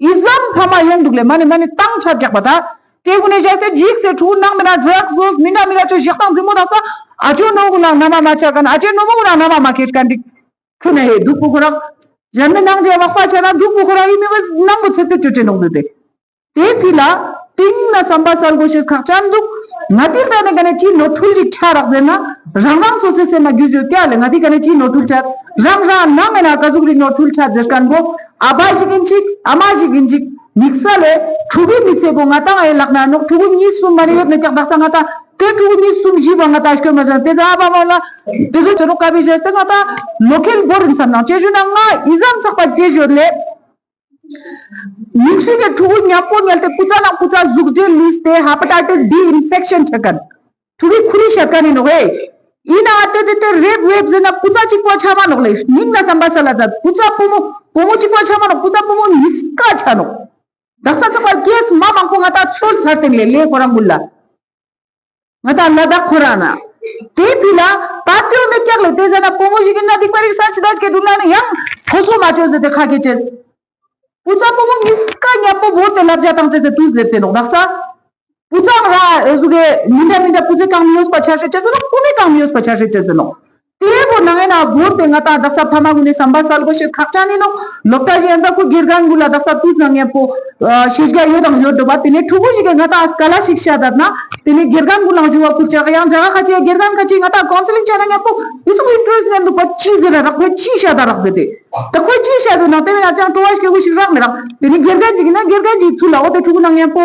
ཨི་ཙམ་ཕ་མ་ཡོང་འདུག་ལེ་མ་ནེ་མ་ནེ་ཏང་ཆ་རྒྱག་པ་ད། ཏེ་གུན་ནེ་ཞག་སེ་ཇིག་སེ་ཕྲུ་གུ་ནང་མེད་ན་ཌྲག་ཟོས་མི་འདྲ་མི་འདྲ་ཅོ་ཞག་ཏང་ཟིན་མོ་དག་ས་ཨ་ཅོ་ནོ་གུན་ལ་ན་མ་མ་ཆ་ཀ་ན་ཨ་ཅོ་ནོ་མོ་གུན་ལ་ན་མ་མ་ཁེད་ཀ་འདུག་ཁོ་ན་ཧེ་སྡུག་པོ་ཁོ་རང་། ཞན་མེ་ནང་ཇེ་བག་པ་ཆ་ན་སྡུག་པོ་ཁོ་རང་ཨི་མི་བ་ནང་པོ་ཚེ་ཚེ་ཅོ་ཅེ་ནོག་འདུག་ཏེ། ཏེ་ཕི་ལ་སྟིང་ན་སམ་པ་སལ་གོས་ཤེས་ཁག་ཅན་འདུག་ང་ཏི་ལྟ་ནེ་ཀ་ནེ་ཅི་ནོར་འཁྲུལ་ཅིག་ཆ་རག་ཟེར་ན། རང་རང་སོ་སོའི་སེམས་མ་རྒྱུས་ཡོད་ཀྱག་ལེ་ང་ཏི་ཀ་ནེ་ཅི་ནོར་འཁྲུལ་ཆ། རང་རང་ནང་ངེ་ན་ཀ་ཟུག་རིག་ནོར་འཁྲུལ་ཆ་ཟེར་ཁན་བོ། ཨ་བ་ཞིག་ཨིན་ཅིག་ཨ་མ་ཞིག་ཨིན་ཅིག་དམིགས་བསལ་ལེ་ཕྲུ་གུའི་མི་ཚེ་བོ་ང་ཏང་ཨེ་ལག་ན་ནོག་ཕྲུ་གུ་གཉིས་གསུམ་མ་ནེ་ཡོད་མེད་ཀྱག་དག་ས་ང་ཏང་ཏེ་ཕྲུ་གུ་གཉིས་གསུམ་བཞི་བ་ང་ཏང་སྐྱོན་མ་ཟན་ཏེ་ཟ་ཨ་བ་མ་ལ་ཏེ་ཟོ་ཏེ་རོ་ཀ་བི་ཞེས་ཏེ་ང་ཏང་ལོ་ཁེལ་བོར་རིན་སམ་ནང་ཅེ་ཞུ་ན་ང་ཨི་ཙམ་ཚགས་པ་སྐྱེ་ཞོར་ལེ། མིག་ཤེས་ཀྱི་ཕྲུ་གུ་ཉམ་པོ་ཉལ་ཏེ་ཀུ་ཙ་ནང་ཀུ་ཙ་ཟུག་རྗེ་ལུས་ཏེ་ཧེ་པ་ཊའི་ཊིས་བི་ཨིན་ཕེག་ཤན་ཆ་ཁན། ཕྲུ་གུའི་ཁུ་རི་ཤད་ཁན་ཨིན་ནོག་ཧེ། ཨིན་ན་ཏེ་ཏེ་ཏེ་རེབ་རེབ་ཟེར་ན་ཀུ་ཙ་ཅིག་པོ་ཆ་མ་ནོག་ལེ། ཉིན་ན་སམ་པ་སལ་ལ་ཛད་ཀུ་ཙ་པུ་མོ་པུ་མོ་ཅིག་པོ་ཆ་མ་ནོག་ཀུ་ཙ་པུ་མོ་ཉིས་ཀ་ཆ་ནོག་དག་ས་ཚགས་པ་ཀེས་མ་མང་པོ་ང་ཏང་ཚོར་ཚར་ཏེ་ལེ་ལེ་ཁོ་རང་གུན་ལ། ང་ཏང་ལ་དྭགས་ཁོ་རང་ན། ཏེ་ཕི་ལ་ད་ཏེའོ་མེད་ཀྱག་ལེ་ཏེ་ཟ་ན་པོ་མོ་ཞིག་ཨིན་ན་སྡིག་པ་རིག་ས་ཅི་ད་ཅི་ཀེ་དུག་ན་ནི་ཡང་ཕོ་སོ་མ་ཅོས་ཟེར་ཏེ་ཁ་ཀེ་ཅེས། པུ་ཙ་པོ་མོ་ཉིས་ཀ་ཉམ་པོ་བོར་ཏེ་ལབ་ཇ་ཏང་ཅེས་ཟེར་ཏུས་ལེབ་ཏེ་ནོག་དག་ས། པུ་ཙ་ར་ཨེ་ཟུག་གེ་མི་འདྲ་མི་འདྲ་པུ་ཙེ་གང་མི་ཡོད་པ་ཆ་ཤེས་ཅེས་ཟེར་ནོག་པུ་མེ་གང་མི་ཡོད་པ་ཆ་ཤེས་ཅེས་ཟེར་ནོག་ཏེ་བོ་ནང་ཨེ་ན་བོར་ཏེ་ང་ཏང་དག་ས་ཕ་མ་གུན་ནི་སམ་པ་སལ་གོས་ཤེས་ཁག་ཅན་ཨིན་ནོག་ལོབ་ཏ་ཞིག་ཨན་ཟ་ཁུ་དགེ་རྒན་གུན་ལ་དག་ས་ཏུས་ནང་ཉམ་པོ་ཤེས་རྒྱ་ཡོད་དང་ཡོད་དོ་བ། ཏེ་ནེ་ཕྲུ་གུ་ཞིག་གི་ང་ཏང་སྐལ་ལ་ཞིག་ཤད་ད་ན་ཏེ་ནེ་དགེ་རྒན་གུན་ལ་ཞུ་བ་ཁུར་ཆ་ཡང་ཇ་ག་ཁ་ཅིག་དགེ་རྒན་ཁ་ཅིག་ང་ཏང་ཀོན་སེ་ལིང་ཆ་ན་ཉམ་པོ་ཨི་ཟུག་ཨིན་ཊ་རེསྚ་ཉན་དུག་པ་ཅི་ཟེར་ར་རག་པོ་ཅི་ཤད་ད་རག་ཟེར་ཏེ། ད་ཁོས་ཅི་ཤད་དུག་ན་ཏེ་ནེ་ང་ཅང་སྤྲོ་བ་ཞིག་གུ་ཞིག་རག་མི་རག་ཏེ་ནེ་དགེ་རྒན་ཅིག་ཨིན་ན་དགེ་རྒན་ཅིག་ཚུལ་ལ་འོ་ཏེ་ཕྲུ་གུ་ནང་ཉམ་པོ་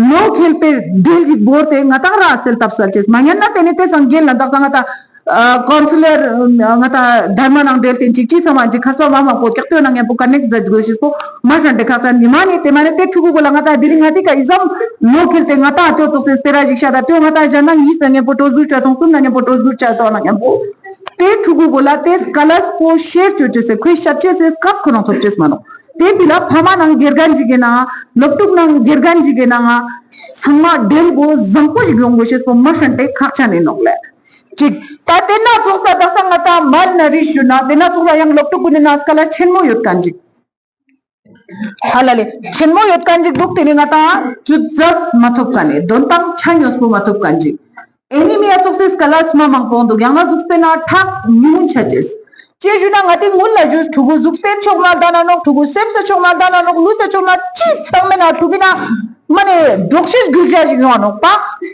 ལོ་ཁེལ་པེ་དེལ་ཅིག་བོར་ཏེ་ང་ཏང་ར་སེལ་ཐབས་སལ་ཅེས་མ་ཉན་ན་ཏེ་ནེ་ཏེ་སང་རྒྱལ་ལ་དག་ས་ང་ཏང་ཀོན་སེ་ལར་ང་ཏང་དྷརྨ་ནང་དེལ་ཏེན་ཅིག་ཅི་ཚང་མ་ཅིག་ཁ་སོ་མ་མང་པོ་ཀྱག་ཏེ་ནང་ཉམ་པོ་ཀ་ནེག་ཛད་གོས་ཤེས་པོ་མ་ཤན་ཏེ་ཁག་ཅན་ནི་མ་ནེ་ཏེ་མ་ནེ་ཏེ་ཕྲུ་གུ་གོ་ལ་ང་ཏང་དེ་རིང་ང་ཏི་ཀ་ཨི་ཙམ་ལོ་ཁེལ་ཏེ་ང་ཏང་ཏེ་ཙོགས་སེ་སྤེ་ར་ཞིག་ཤད་ད་ཏེ་ང་ཏང་ཞན་ན་ཉིས་ནང་ཉམ་པོ་ཏོ་ཟུར་ཆ་ཏོ་སུམ་ནང་ཉམ་པོ་ཏོ་ཟུར་ཆ་ཏོ་ནང་ཉམ་པོ་ཏེ་ཕྲུ་གུ་གོ་ལ་ཏེ་སྐལ་ལ་པོ་ཤེར་ཅོ་ཅེས་སེ་ཁོས་ཤད་ཅེས་སེ་སྐབས་ཁོ་རང་ཐོབ་ཅེས་མ་ནོག་ཏེ་ཕི་ལ་ཕ་མ་ནང་དགེ་རྒན་ཅིག་གི་ནང་ལོབ་ཕྲུག་ནང་དགེ་རྒན་ཅིག་གི་ནང་ཚང་མ་དེལ་གོ་ཟང་པོ་ཞིག་ཡོང་གོས་ཤེས་པོ་མ་ཤན་ཏེ་ཁག་ཅན་ཨིན་ནོག་ལེ། ཅིག་ད་ཏེ་ན་ཙོགས་ས་དག་ས་ང་ཏང་མལ་ན་རི་ཞུ་ན་ཏེ་ན་ཙོགས་ས་ཡང་ལོབ་ཕྲུག་གུན་ནི་ནང་སྐལ་ལ་ཆེན་མོ་ཡོད་ཁན་ཅིག་ཧ་ལ་ལེ། ཆེན་མོ་ཡོད་ཁན་ཅིག་དུག་ཏེ་ནེ་ང་ཏང་ཅུ་ཛས་མ་ཐོབ་ཁན་ནི་དོན་ཏང་ཆ་ཉོས་པོ་མ་ཐོབ་ཁན་ཅིག་ཨེ་ནི་མི་ཡ་ཙོགས་སེ་སྐལ་ལ་མ་མང་པོ་འདུག་ཡང་ན་ཟུགས་པེ་ན་ཁྲག་ཉུང་ཆ་ཅེས། ཅི་ཞུ་ན་ང་ཏི་སྔུན་ལ་ཞུས་ཕྲུ་གུ་ཟུགས་པེ་ཕྱོགས་ན་ལྡན་ན་ནོག་ཕྲུ་གུ་སེམས་སི་ཕྱོགས་ན་ལྡན་ན་ནོག་ལུས་སི་ཕྱོགས་ན་ཅི་ཚང་མེ་ན་ཕྲུ་གུ་ན་མ་ནེ་འབྲོག་ཤེས་རྒྱུ་ཆ་ཞིག་ཡོང་ང་ནོག་པ།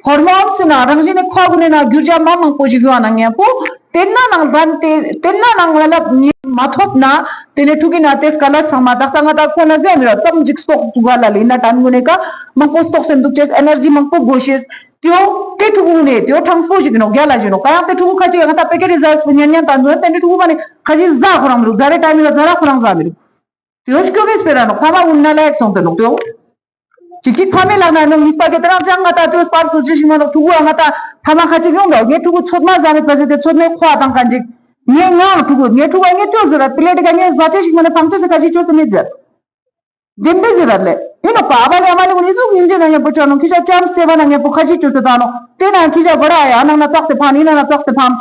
ཧོར་མོན་སི་ན་རང་བཞིན་ནི་ཁོ་གུན་ནི་ན་རྒྱུ་ཆ་མ་མང་པོ་ཞིག་ཡོང་ང་ན་ཉམ་པོ། ཏེ་ན་ནང་ལྡན་ཏེ་ཏེ་ན་ནང་ལ་ལབ་ཉི་མ་ཐོབ་ན་ཏེ་ནེ་ཕྲུ་གུ་ན་ཏེ་སྐལ་ལ་ཚང་མ་དག་ས་ང་ཏང་ཁོ་ན་ཟེར་མི་ར་ཙམ་ཅིག་སྟོགས་དུག་ག་ལ་ལེ་ན་ཏན་གུན་ནི་ཀ་མང་པོ་སྟོགས་སེ་འདུག་ཅེས་ཨེ་ནར་ཇི་མང་པོ་གོས་ཤེས། ཏེའོ་ཏེ་ཕྲུ་གུ་ནེ་ཏེའོ་ཐང་སྤོ་ཞིག་ཨིན་ནོག་གྱལ་ལ་ཞིག་ཨིན་ནོག། ད་ཡང་ཏེ་ཕྲུ་གུ་ཁ་ཅིག་ང་ཏང་པེ་ཀེཊ་ཟ་སྤོ་ཉན་ཉན་ཏང་ཏེ་ནེ་ཕྲུ་གུ་མ་ནེ་ཁ་ཅིག་ཟ་ཁོ་རང་མི་རུག། ཟ་རེ་ཊའིམ་ལ་ཟ་ར་ཁོ་རང་ཟ་མི་རུག། ཏེའོ་སྐྱོ་བའི་སྤེ་ར་ནོག། ཕ་མ་གུན་ནང་ལ་ཡག་སོང་སྟེ་ནོག་ཏེའོ། ཅིག་ཅིག་ཕ་མའི་ལག་ན་ནོག། གཉིས་པ་གི་ཏེ་རང་ཅང་ང་ཏང་ཏེའོ་སྤར་སོ་ཅི་ཞིག་མ་ནོག། ཕྲུ་གུ་ང་ཏང་ཕ་མ་ཁ་ཅིག་ཡོང་དོ། ངའི་ཕྲུ་གུ་ཚོད་མ་ཟ་མེད་པ་ཟེར་ཏེ་ཚོད་མའི་ཁོ་ཨ་ཏང་ཁན་ཅིག། ངའི་ང་ཕྲུ་གུ་ངའི་ཕྲུ་གུ་ངའི་ཏེའོ་ཟེར་ར་པི་ལེཊ་ག་ངའི་ཟ་ཅེས་ཞིག་མ་ནེ་ཕང་ཅེས་སི་ཁ་ཅིག་ཅོས་སེ་མེད་ཟེར། བདེན་པའི་ཟེར་ར་ལེ། ཨིན་ནོག་པ། ཨ་བ་ལེ་ཨ་མ་ལེ་གུན་ནི་ཟུག་ཉིན་ཅེ་ན་ཉམ་པོ་ཅོ་ནོག། ཁྱི་ཞ་ཅམ་སེ་བ་ན་ཉམ་པོ་ཁ་ཅིག་ཅོས་སེ་ཏང་ནོག། ཏེ་ན་ཁྱི་ཞ་བ་ར་ཡ་ཨ་ནང་ན་ཙག་སེ་ཕམ་ཨིན་ན་ན་ཙག་སེ་ཕམ།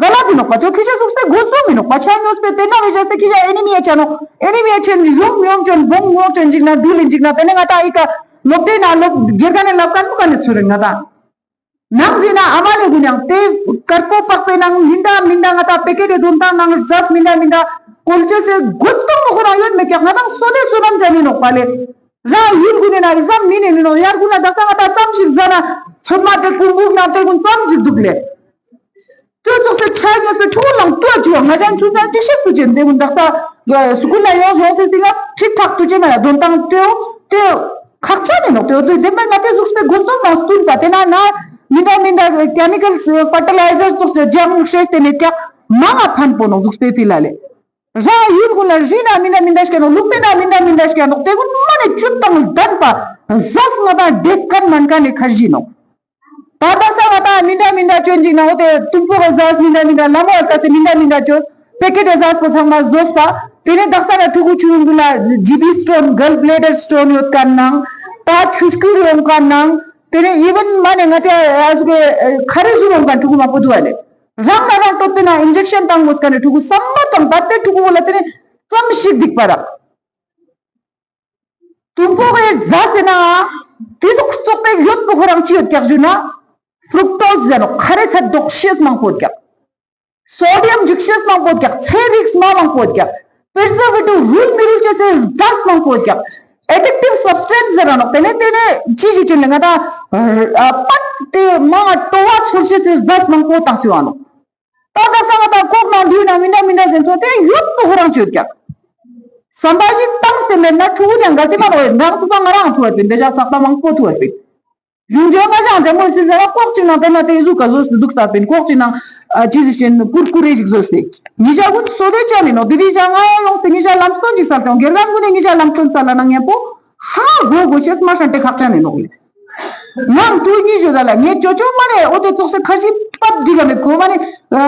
ག་ལ་ཏེ་ནོག་པ། ཏེའོ་ཁྱི་ཞ་ཟུག་སེ་གོ་ཟུག་མི་ནོག་པ། ཆ་ཉོས་པེ་ཏེ་ན་བེ་ཇ་སེ་ཁྱི་ཞ་ཨེ་ནི་མི་ཡ་ཆ་ནོག། ཨེ་ནི་མི་ཡ་ཆེན་ཡོང་ཡོང་ཅོན་བོང་ཡོང་ཅོན་ཅིག་ན་དུལ་ལིན་ཅིག་ན་ཏེ་ནེ་ང་ཏང་ཨི་ཀ་ལོབ་ཏེ་ན་ལོབ་གྱེར་ཁན་ནི་ལབ་ཁན་པོ་ཁ་ནེ་ཚུར་རིང་ང་ཏང་། ནང་ཞིག་ན་ཨ་མ་ལེ་གུན་ཡང་ཏེ་དཀར་པོ་པགས་པའི་ནང་མི་འདྲ་མི་འདྲ་ང་ཏང་པེ་ཀེཊ་དེ་དོན་ཏང་ནང་ཟས་མི་འདྲ་མི་འདྲ་ཀོལ་ཅེས་སི་གོ་སྟོང་མོ་ཁོ་རང་ཡོད་མེད་ཀྱག། ང་ཏང་སོ་ནེ་སོ་ནམ་ཅན་ཨིན་ནོག་པ་ལེ། རང་ཡུལ་གུན་ནི་ན་ཨི་ཙམ་མི་ནེ་ནི་ནོག། ཡར་གུན་ན་དག་ས་ང་ཏང་ཙམ་ཞིག་ཟ་ན་ཚོད་མ་ཏེ་ཀུང་བུག་ནང་ཏེ་གུན་ཙམ་ཞིག་དུག་ལེ། ཏེ་ཙོགས་སེ་ཆ་ཉོས་པེ་ཕྲུ་གུ་ལང་ཏུ་ཅུ་ང་ཞན་ཆུང་ཆུང་ཅིག་ཤིག་ཏུ་ཅན་ཏེ་གུན་དག་ས་སྐུལ་ལ་ཡོང་ཡོང་སེ་སི་ང་ཁྲིག་ཁྲག་ཏུ་ཅན་ན་ཡ་དོན་ཏང་ཏེའོ་ཏེ་ཁག་ཆེན་ཨིན་ནོག། ཏེའོ་ཏེ་མེད་ན་ཏེ་ཟུག་སེ་གོ་སྟོང་ནང་སྟུན་པ་ཏེ་ན་ན་མི་འདྲ་མི་འདྲ་ཀེ་མི་ཀལ་ཕར་ཊི་ལའི་ཟར་ཙོགས་སེ་ཇང་ཤེས་ཏེ་ནེ་ཀྱག་མང་ང་ཕན་པོ་ནོག་ཟུག་སེ་ཕི་ལ་ལེ། རང་ཡུལ་གུན་ལ་རི་ན་མི་འདྲ་མི་འདྲ་ཞིག་ནོག། ལུག་མེ་ན་མི་འདྲ་མི་འདྲ་ཞིག་ནོག། ཏེ་གུན་མ་ནེ་ཅུ་དང་ལྡན་པ་ཟས་ང་ཏང་ཏེ་སྐན་མན་ཁན་ནི་ཁ་ཞིག་ནོག། ད་དག་ས་ང་ཏང་མི་འདྲ་མི་འདྲ་ཅོན་ཅིག་ན་འོ་ཏེ་ཏུམ་པོ་གི་ཟས་མི་འདྲ་མི་འདྲ་ལ་མོ་ཨ་ལྟ་སེ་མི་འདྲ་མི་འདྲ་ཅོས་པེ་ཀེཊ་གི་ཟས་པོ་ཚང་མ་ཟོས་པ། ཏེ་ནེ་དག་ས་ན་ཕྲུ་གུ་ཆུང་ངུན་གུན་ལ་ཇི་བི་སྟོན་གལ་བླེ་ཌར་སྟོན་ཡོད་ཁན་ནང་ད་ཆུ་སྐྱུར་ཡོང་ཁན་ནང་ཏེ་ནེ་ཨི་ཝན་མ་ནེ་ང་ཏང་ཨ་ཟུག་གི་ཁ་རེ་ཟུག་ཡོང་ཁན་ཕྲུ་གུ་མང་པོ་དུག་ཨ་ལེ། རང་ན་རང་ཏོད་པེ་ན་ཨིན་ཇེག་ཤན་ཏང་གོས་ཁན་ནི་ཕྲུ་གུ་སམ་པ་ཏང་ད་ཏེ་ཕྲུ་གུ་བོ་ལ་ཏེ་ནེ་ཙམ་ཞིག་དིག་པ་རག། ཏུམ་པོ་གི་ཟས་ཟེར་ན་ཏེ་ཟུག་བཙོག་པའི་ཡོད་པོ་ཁོ་རང་ཅི་ཡོད་ཀྱག་ཞུ་ན་ཕྲུག་ཊོས་ཟེར་ནོག། ཁ་རེ་ཚ་དོག་ཤེས་མང་པོ་ཡོད་ཀྱག། སོ་ཌི་ཡམ་འཇུག་ཤེས་མང་པོ་ཡོད་ཀྱག། ཚེ་རིགས་མ་མང་པོ་ཡོད་ཀྱག། པྲི་ཛར་ཝེ་ཊིབ་རུལ་མི་རུལ་ཅེས་སི་ཟས་མང་པོ་ཡོད་ཀྱག། ཨེ་ཌིག་ཊིབ་སབ་སི་ཊན་སི་ཟེར་ར་ནོག། ཏེ་ནེ་ཏེ་ནེ་ཅི་ཞིག་ཅོ་ན་ང་ཏང་ཨ་པད་ཏེ་མང་ང་ཏོ་བ་ཚོར་ཤེས་སི་ཟས་མང་པོ་ཏང་སེ་ཡོང་ནོག། ད་ད་ས་ང་ཏང་ཀོག་ནང་དུས་ན་མི་འདྲ་མི་འདྲ་ཟེར་ཐོ་ཏེ་ཡོད་པོ་ཁོ་རང་ཅོ་ཀྱག། སམ་པ་ཞིག་ཏང་སེ་མེད་ན་ཕྲུ་གུ་ཡང་ག་ཏེ་མ་ནོག། རང་ཚུགས་པ་ང་རང་ཐུ་བ་པིན། ཏེ་ཞག་ཚགས་པ་མང་པོ་ཐུ་བ་པིན། གཞུང་ཇོ་ང་ཞང་ཇ་མོ་སི་ཟ་ར་ཀོག་ཅིག་ནང་ཏེ་ན་ཏེ་ཟུག་ག་ཟོས་ཏེ་དུག་ས་པིན། ཀོག་ཅིག་ནང་ཨ་ཅི་ཟེར་ཅན་ཀུར་ཀུ་རེ་ཞིག་ཟོས་ཏེ། ཉི་ཞག་གུན་སོ་ཏེ་ཅན་ཨིན་ནོག། ཏེ་རི་ཞག་ང་ཡོང་སེ་ཉི་ཞག་ལམ་སྟོན་ཅིག་སལ་ཏེ་ཡོང་། གྱེར་ཁན་གུན་ནི་ཉི་ཞག་ལམ་སྟོན་སལ་ན་ཉམ་པོ་ཧ་གོ་གོས་ཤེས་མ་ཧྲན་ཏེ་ཁག་ཅན་ཨིན་ནོག་ལེ། ང་ཏུ་ཉི་ཞོ་ད་ལ་ངའི་ཅོ་ཅོ་མ་ནེ་འོ་ཏེ་ཙོགས་སེ་ཁ་ཞིག་པད་འགྲིག་ག་མེད་ཁོ་མ་ནེ་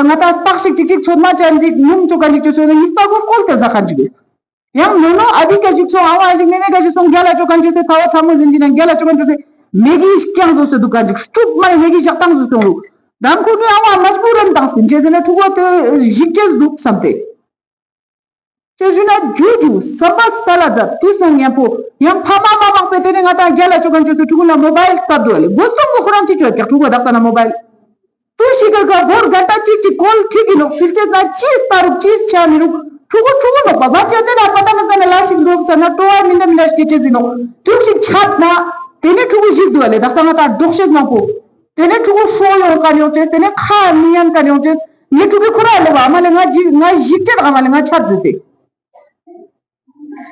ང་ཏང་སྟག་ཞིག་ཅིག་ཅིག་ཚོད་མ་ཅན་ཅིག་ཉུང་ཅོ་ཁན་ཅིག་ཅོ་སེ་ནི་ཉིས་པ་གུན་ཀོལ་ཏེ་ཟ་ཁན་ཅིག་ཡོད། ཡང་ནོ་ནོ་ཨ་དི་ཀ་ཞིག་སོང་ཨ་བ་ཞིག་མེ་མེ་ཀ་ཞིག་སོང་གྱལ་ལ་ཅོ་ཁན་ཅོ་སེ་ཐ་བ་ཚ་མོ་ཟིན་ཅིག་ན་གྱལ་ལ་ཅོ་ཁན་ཅོ་སེ་མེ་གི་རྐྱང་ཟོས་སེ་དུག་ཁན་ཅིག་སྤྲུག་མ་ནེ་མེ་གི་ཞག་ཏང་ཟོས་སེ་ཡོང་རུག། དང་ཁོ་གི་ཨ་བ་མ་ཇ་བུ་རན་ཏང་སེ་ཅི་ཟེར་ན་ཕྲུ་གུ་ཏེ་ཞིག་ཅེས་དུག་སམ་སྟེ། ཅི་ཞུ་ན་ཇུ་ཇུ་སམ་པ་སལ་ལ་ཛད་དུས་ནང་ཉམ་པོ་ཡང་ཕ་མ་མ་མང་པོ་ཏེ་ནེ་ང་ཏང་གྱལ་ལ་ཅོ་ཁན་ཅོ་སེ་ཕྲུ་གུ་ལ་མོ་བཱའིལ་སྟབས་དུག་ལེ། གོ་སྟོང་པོ་ཁོ་རང་ཅི་ཅོ་ཀྱག་ཕྲུ་གུ་དག་ས་ན་མོ་བཱའིལ། ཏུས་ཤིག་ག་བོར་གན་ཏ་ཅིག་ཅིག་ཀོལ་ཁྲིད་ཀྱི་ནོག། སིལ་ཅེས་ན་ཅི་སྟ་རུག་ཅི་ཆ་མི་རུག། ཕྲུ་གུ་ཕྲུ་གུ་ནོག་པ། བར་ཅན་ཏེ་ན་པ་ཏ་མ་ཏ་ན་ལ་ཞིག་འདོབ་ས་ན་ཀྲོ་བ་མི་འདྲ་མི་འདྲ་ཞིག་ཅེས་ཨིན་ནོག། ཏུས་ཤིག་ཆད་ན་ཏེ་ནེ་ཕྲུ་གུ་ཞིག་དུག་ལེ། དག་ས་ང་ཏང་འདྲོག་ཤེས་མང་པོ། ཏེ་ནེ་ཕྲུ་གུ་ཧྲོ་ཡོང་ཁན་ཡོང་ཅེས། ཏེ་ནེ་ཁ་མི་ཉན་ཁན་ཡོང་ཅེས། ངའི་ཕྲུ་གུ་ཁོ་ར་ལེ་བ་ཨ་མ་ལེ་ང་ཞིག་ང་ཞིག་ཅེས་ཨ་མ་ལེ་ང་ཆད་ཟེར་ཏེ།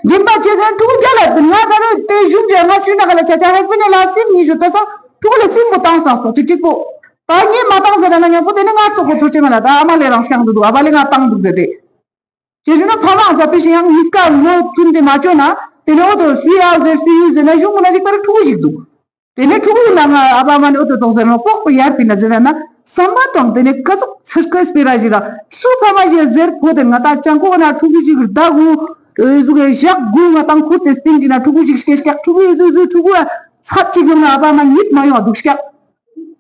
རྒན་པ་ཆེ་ཟེར་ཕྲུ་གུ་རྒྱ་ལ་ང་ད་རུང་ཏེ་ཞུམ་ཅེས་ང་ཤི་ན་ག་ལ་ཆ་ཆ་ཧས་པེན་ལ་སིམ་ཉི་ཞུ་ཏ་ས་ཕྲུ་གུ་ལ་སིམ་པོ་ཏང་ས་སོ་ཅིག་ཅིག་པོ། ད་ངས་མ་ཏང་ཟེར་ན་ཉམ་པོ་ཏེ་ནེ་ང་སོག་པོ་ཚོར་ཅེས་མ་ན་ད་ཨ་མ་ལེ་རང་སྐྱང་དུ་དུག་ཨ་བ་ལེ་ང་ཏང་དུག་ཟེར་ཏེ། ཅི་ཞུ་ན་ཕ་མ་ཟ་པེ་ཤི་ཡང་ཉིས་ཀ་ལོ་ཐུན་ཏེ་མ་ཅོ་ན་ཏེ་ནེ་འོ་ཏོ་སུའི་ཨ་ཟེར་སུའི་ཡུ་ཟེར་ན་ཞུ་མུ་ན་ལིག་པ་རུ་ཕྲུ་གུ་ཞིག་དུག། ཏེ་ནེ་ཕྲུ་གུ་ལ་ང་ཨ་བ་མ་ནེ་འོ་ཏོ་ཏོག་ཟེར་ན་ལྐོག་པ་ཡར་ཕི་ན་ཟེར་ན་སམ་པ་དང་ཏེ་ནེ་ཀ་ཟུག་ཚིར་ཀ་སྤེ་ར་ཞིག་ར་སུ་ཕ་མ་ཞིག་ཟེར་ཕོ་ཏེ་ང་ཏང་ཅང་ཀོ་ན་ཕྲུ་གུ་ཞིག་ད་གུ་ཨེ་ཟུག་གི་ཞག་གུ་ང་ཏང་ཁུར་ཏེ་སྟིང་ཅིག་ན་ཕྲུ་གུ་ཞིག་སྐྱེ་སྐྱག་ཕྲུ་གུ་ཟུ་ཟུ་ཕྲུ་གུ་ཚབ་ཅིག་ཡོང་ན་ཨ་བ་མ་ཉིད་མ་ཡོང་དུག་སྐྱག།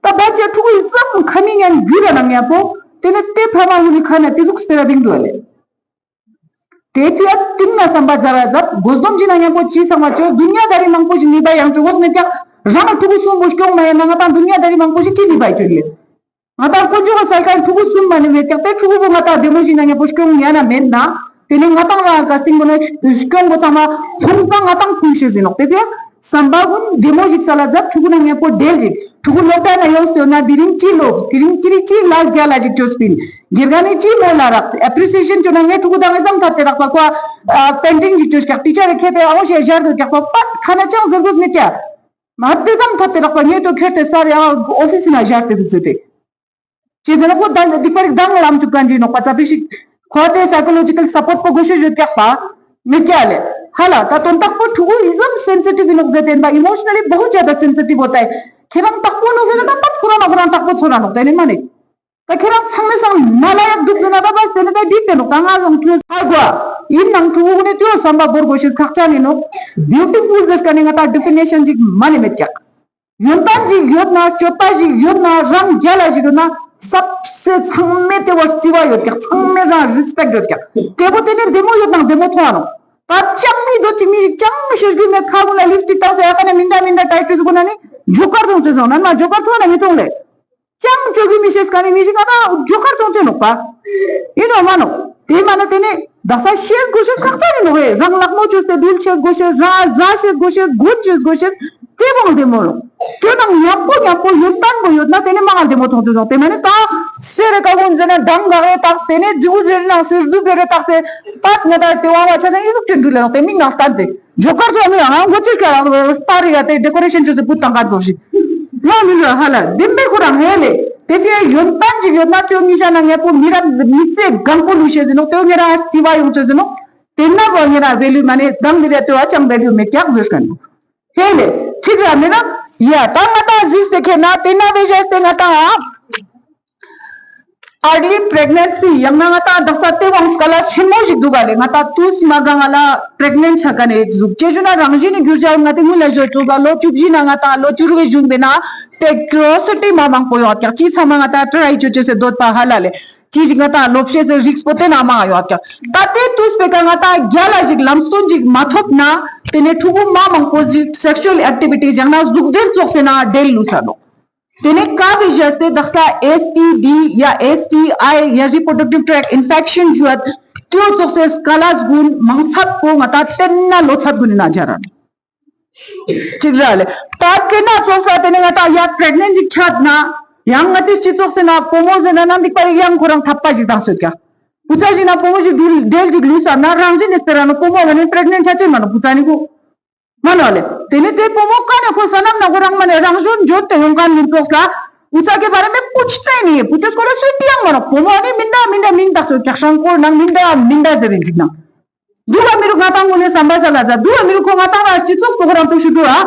ད་བད་ཅེ་ཕྲུ་གུ་ཙམ་ཁ་མི་ཉན་རྒྱུ་ར་ན་ཉམ་པོ་ཏེ་ནེ་ཏེ་ཕ་མ་གུན་ནི་ཁ་ན་ཏེ་ཟུག་སྤེ་ར་བིང་དུག་ལེ། ཏེ་ཕི་ཡ་ཏིང་ན་སམ་པ་ཛ་ར་ཛད་གོ་སྡོམ་ཅི་ན་ཉམ་པོ་ཅི་སམ་པ་ཅོ་དུན་ནྱ་དར་རི་མང་པོ་ཞིག་ནི་བ་ཡང་ཅོ་གོས་མེད་ཀྱག། རང་ཕྲུ་གུ་སུམ་པོ་སྐྱོང་མ་ཡ་ན་ང་ཏང་དུན་ནྱ་དར་རི་མང་པོ་ཞིག་ཅི་ནི་བ་ཅོ་ལེ། ང་ཏང་དཀོན་མཆོག་གི་སལ་ཁན་ཕྲུ་གུ་སུམ་མ་ནི་མེད་ཀྱག། ཏེ་ཕྲུ་གུ་བོ་ང་ཏང་བདེ་མོ་ཞིག་ན་ཉམ་པོ་སྐྱོང་ཡ་ན་མེད་ན་ཏེ་ནེ་ང་ཏང་རང་ཀ་སྟིང་པོ་ན་སྐྱོང་གོས་ཚང་མ་ཕུང་ས་ང་ཏང་ཕུང་ཤེས་ཨིན་ནོག། ཏེ་ཕི་ཡ་སམ་པ་གུན་བདེ་མོ་ཞིག་སལ་ལ་ཛད། ཕྲུ་གུ་ན་ཉམ་པོ་དྲེལ་ཞིག། ཕྲུ་གུ་ལོབ་ད་ན་ཡོངས་ཏེ་ཡོད་ན་དེ་རིང་ཅི་ལོབ། དེ་རིང་ཅི་རིང་ཅི་ལ་རྒྱ་ལ་ཞིག་ཅོས་པིན། དགེ་རྒན་ནི་ཅི་མོལ་ལ་རག། ཨེ་པྲི་སི་ཨེ་ཤན་ཅོ་ན་ངའི་ཕྲུ་གུ་དང་ཨེ་ཙམ་ཐད་དེ་རག་པ་ཀོ་ཨ་པེན་ཊིང་ཞིག་ཅོས་ཀྱག། ཊི་ཅར་རི་ཁེ་ཏེ་ཨོ་ཤེ་ཞར་དུ་ཀྱག་པ་པད་ཁ་ན་ཅང་ཟེར་གོས་མེད་ཀྱག། མ་དེ་ཙམ་ཐད་དེ་རག་པ་ངས་དོ་ཁྱེར་ཏེ་སར་ཡང་ཨོ་ཕིས་ན་བཞག་སྟེ་འདུག་ཟེར་ཏེ། ཅི་ཟེར་ན་ཁོ་ད་སྡིག་པ་རིག་དང་ལམ་བཅུག་མཁན་ཅིག་ནོག་པ། ཙ་པིག་ཞིག་ཁོ་དེ་སའི་ཀོ་ལོ་ཇི་ཀལ་སཔོརྚ་པོ་དགོས་ཤེས་ཡོད་ཀྱག་པ། མེད་ཀྱག་ལེ། ཧ་ལ་ད་དོན་དག་པོ་ཕྲུ་གུ་ཨི་ཙམ་སེན་སི་ཊིབ་ཡིན་ནོག་ཟེར་ཏེ་ཡིན་པ། ཨི་མོ་ཤ་ན་ལི་བོ་ཧུ་ཛ་ད་སེན་སི་ཊིབ་ཡོད་ད། ཁྱེད་རང་དག་པོ་ནོག་ཟེར་ན་ད་པད་ཁོ་རང་ན་ཁོ་རང་དག་པོ་ཚོར་ར་ནོག་དེ་ནི་མ་ནི། ད་ཁྱེད་རང་ཚང་མའི་སང་ན་ལ་ཡག་འདུག་ཟེར་ན་ད་པ་དེ་ནི་ད་འགྲིག་སྟེ་ནོག། ད་ང་ཚང་ཐུག་ཧ་གོ། ཡིན་ནང་ཕྲུ་གུ་ནི་དེའོ་བསམ་པ་བོར་དགོས་ཤེས་ཁག་ཅན་ཡིན་ནོག། བིའུ་ཊི་ཕུལ་ཟེར་མཁན་ནི་ང་ད་ཌི་ཕི་ནེ་ཤན་ཅིག་མ་ནི་མེད་ཀྱག། ཡོན་ཏན་ཅིག་ཡོད་ན། སྤྱོད་པ་ཞིག་ཡོད་ན། རང་རྒྱལ་ལ་ཞིག་ཡོད་ན། སབ་སེ་ཚང་མས་དེ་བོ་བརྩི་བ་ཡོད་ཀྱག། ཚང་མས་རང་རི་སི་པེཀྚ་ཡོད་ཀྱག། དེ་བོ་དེ་ནི་བདེ་མོ་ཡོད་ནང་བདེ་མོ་མཐོང་ང་ནོག། ད་ཅང་མི་དོ་ཅིག་མི་ཞིག་ཅང་མི་ཤེས་རྒྱུ་མེད། ཁ་ཀུན་ལ་ལིབ་སི་ཊིག་བཏགས་སེ་ཨ་ཁ་ནས་མི་འདྲ་མི་འདྲ་ཏའི་ཅོས་ཀུན་ན་ནི་ཇོ་ཀར་མཐོང་ཅེས་སོང་ན་མ་ཇོ་ཀར་མཐོང་ན་མི་མཐོང་ལེ། ཅང་ཅོ་གི་མི་ཤེས་མཁན་ནི་མི་ཞིག་ང་ད་ཇོ་ཀར་མཐོང་ཅེས་ནོག་པ། ཡིན་ནོག་མ་ནོག། དེ་མ་ནི་དེ་ནི་དག་ས་ཤེས་དགོས་ཤེས་ཁག་ཅན་ཡིན་ནོག་ཧེ། རང་ལག་མོ་ཅོས་ཏེ་འགྲུལ་ཤེས་དགོས་ཤེས། རང་ཟ་ཤེས་དགོས་ཤེས། གོན་ཤེས་དགོས་ཤེས། དེ་བོ་བདེ་མོ་ནོག། དེ་ནང་ཉམ་པོ་ཉམ་པོ་ཡོན་ཏན་པོ་ཡོད་ན་དེ་ནི་མ་ང་བདེ་མོ་མཐོང་ཅེས་ནོག། དེ་མ་ནི་ད་སེ་རེ་ཀ་གོན་ཟེར་ན་འདང་ག་རེ་བཏགས་སེ་ནི་ཇིའུ་ཟེར་ན་སེ་སྡུ་བེ་རེ་བཏགས་སེ་པད་ང་ད་དེ་བ་བ་ཆ་ན་ཡི་ཟུག་ཅན་འགྲུལ་ལ་ནོག། དེ་མིག་ནང་ལྟ་སྟེ། ཇོ་ཀར་དུ་ཡང་ཡང་ང་ཅིག་ག་རང་སྟ་རི་ཡ་དེ་ཌེ་ཀོ་རེ་ཤན་ཅོས་སེ་བུད་བཏང་ག་ཙོགས་ཤིག། ལོ་མི་ལོ་ཧ་ལ་བདེན་པའི་ཁོ་རང་ཧེ་ལེ། དེ་ཕི་ཡ་ཡོན་ཏན་ཅིག་ཡོད་ན་དེའོ་ཉི་ཤ་ན་ངེ་པོ་མི་རབས་མི་ཚེ་གང་པོ་ལུས་ཤེས་ཟིན་ནོག། དེའོ་ཉེ་རང་རྩི་བ་ཡོང་ཅེས་ཟིན་ནོག། དེ་ན་བོ་ཉེ་རང་བེ་ལུ་མ་ནེ་དང་དེ་བས་དེའོ་ཅང་བེ་ལུ་མེད་ཀྱག་ཟེར་ཁན་ནོག། ཧེ་ལེ། ཅིག་ར་མེད་ན་ཡ་ད་ང་ཏང་གཟིགས་སེ་ཁེ་ན་དེ་ན་བེ་ཞེས་ཏེ་ང་ཏང་ཨར་ལི་པྲེག་ནེན་སི་ཡང་ན་ང་ཏང་དག་ས་དེ་བོ་སྐལ་ལ་ཆེན་མོ་ཞིག་འདུག་ག་ལེ། ང་ཏང་ཏུས་མ་གང་ང་ལ་པྲེག་ནེན་ཆ་ཀ་ནེ་ཟུག་ཅེ་ཞུ་ན་རང་བཞིན་ནི་འགྱུར་བ་ང་ཏང་ངུ་ལ་ཞོ་ཅོ་ཟ་ལོ་བཅུ་བཞི་ན་ང་ཏང་ལོ་བཅུ་རུ་བའི་གཞུང་བེ་ན་དེ་ཀུ་རོ་སི་ཊི་མ་མང་པོ་ཡོད་ཀྱག། ཅི་ཚང་མ་ང་ཏང་ཊ་རའི་ཅོ་ཅེས་སེ་འདོད་པ་ཧ་ལ་ལེ། ཅི་ཞིག་ང་ཏང་ལོབ་ཤེས་སི་རིགས་པོ་དེ་ན་མང་ཡོད་ཀྱག། ད་དེ་ཏུས་པེ་ཀ་ང་ཏང་རྒྱལ་ལ་ཞིག་ལམ་སྟོན་ཞིག་མ་ཐོབ་ན་དེ་ནེ་ཕྲུ་གུ་མ་མང་པོ་ཞིག་སེག་ཤུ་ཨལ་ཨེག་ཊི་བི་ཊི་ཡང་ན་གཟུགས་འཛིན་ཙོགས་སེ་ན་འབྲེལ་ལུས་ས་ནོག། དེ་ནེ་ཀ་བི་ཞེས་ཏེ་དག་ས་ཨེས་ཊི་ཌི་ཡ་ཨེས་ཊི་ཨའི་ཡ་རི་པོ་ཌག་ཊིབ་ཊྲེག་ཨིན་ཕེག་ཤན་ཞུ་བ་ཏེའོ་ཙོགས་སེ་སྐལ་ལ་གུན་མང་ཚད་པོ་ང་ཏང་ཏེན་ན་ལོ་ཚད་གུན་ནི་ན་ཇ་ར་ནི་ཅིག་ར་ལེ། ད་ཏེན་ན་ཙོགས་ས་དེ་ནེ་ང་ཏང་ཡ་པྲེག་ནེན་ཅིག་ཆད་ན་ཡང་ང་ཏི་སྤྱི་ཚོགས་སེ་ན་བུ་མོ་ཟེར་ན་ན་འདི་པར་ཡང་ཁོ་རང་ཐབ་པ་ཞིག་དང་སོད་ཀྱག། བུ་ཚ་ཞིག་ན་བུ་མོ་ཞིག་འབྲེལ་ཞིག་ལུས་ས་ན་རང་བཞིན་ནི་སྤེ་ར་ནོ་བུ་མོ་ལ་ནི་པྲེག་ནེན་ཆ་ཅེས་མ་ནོ་བུ་ཚ་ནི་གོ། མ་ནོ་ལེ། དེ་ནེ་དེ་བུ་མོ་ཀ་ནེ་ཁོ་ས་ནམ་ན་ཁོ་རང་མ་ནེ་རང་བཞིན་བརྗོད་དེ་ཡོང་ཁན་མིན་ཙོགས་ལ། བུ་ཚ་གི་བར་མེ་པུཆ་ཏེ་ནི་བུ་ཚ་སྐོར་ལ་སུས་ཏི་ཡང་མ་ནོ། བུ་མོ་ནི་མིན་ད་མིན་ད་མིན་ད་སོ་ཀྱག་ཤང་སྐོར་ནང་མིན་ད་མིན་ད་ཟེར་རིན་ཅིག་ནང་། དུག་ག་མི་རུག་ང་ཏང་ངོ་ནེ་བསམ་པ་ས་ལ་ཛ་དུག་ག་མི་རུག་ཁོ་ང་ཏང་ར་སྤྱི་ཚོགས་སོ་ཁོ་རང་ཏུ་ཤུ་དུག་ཨ།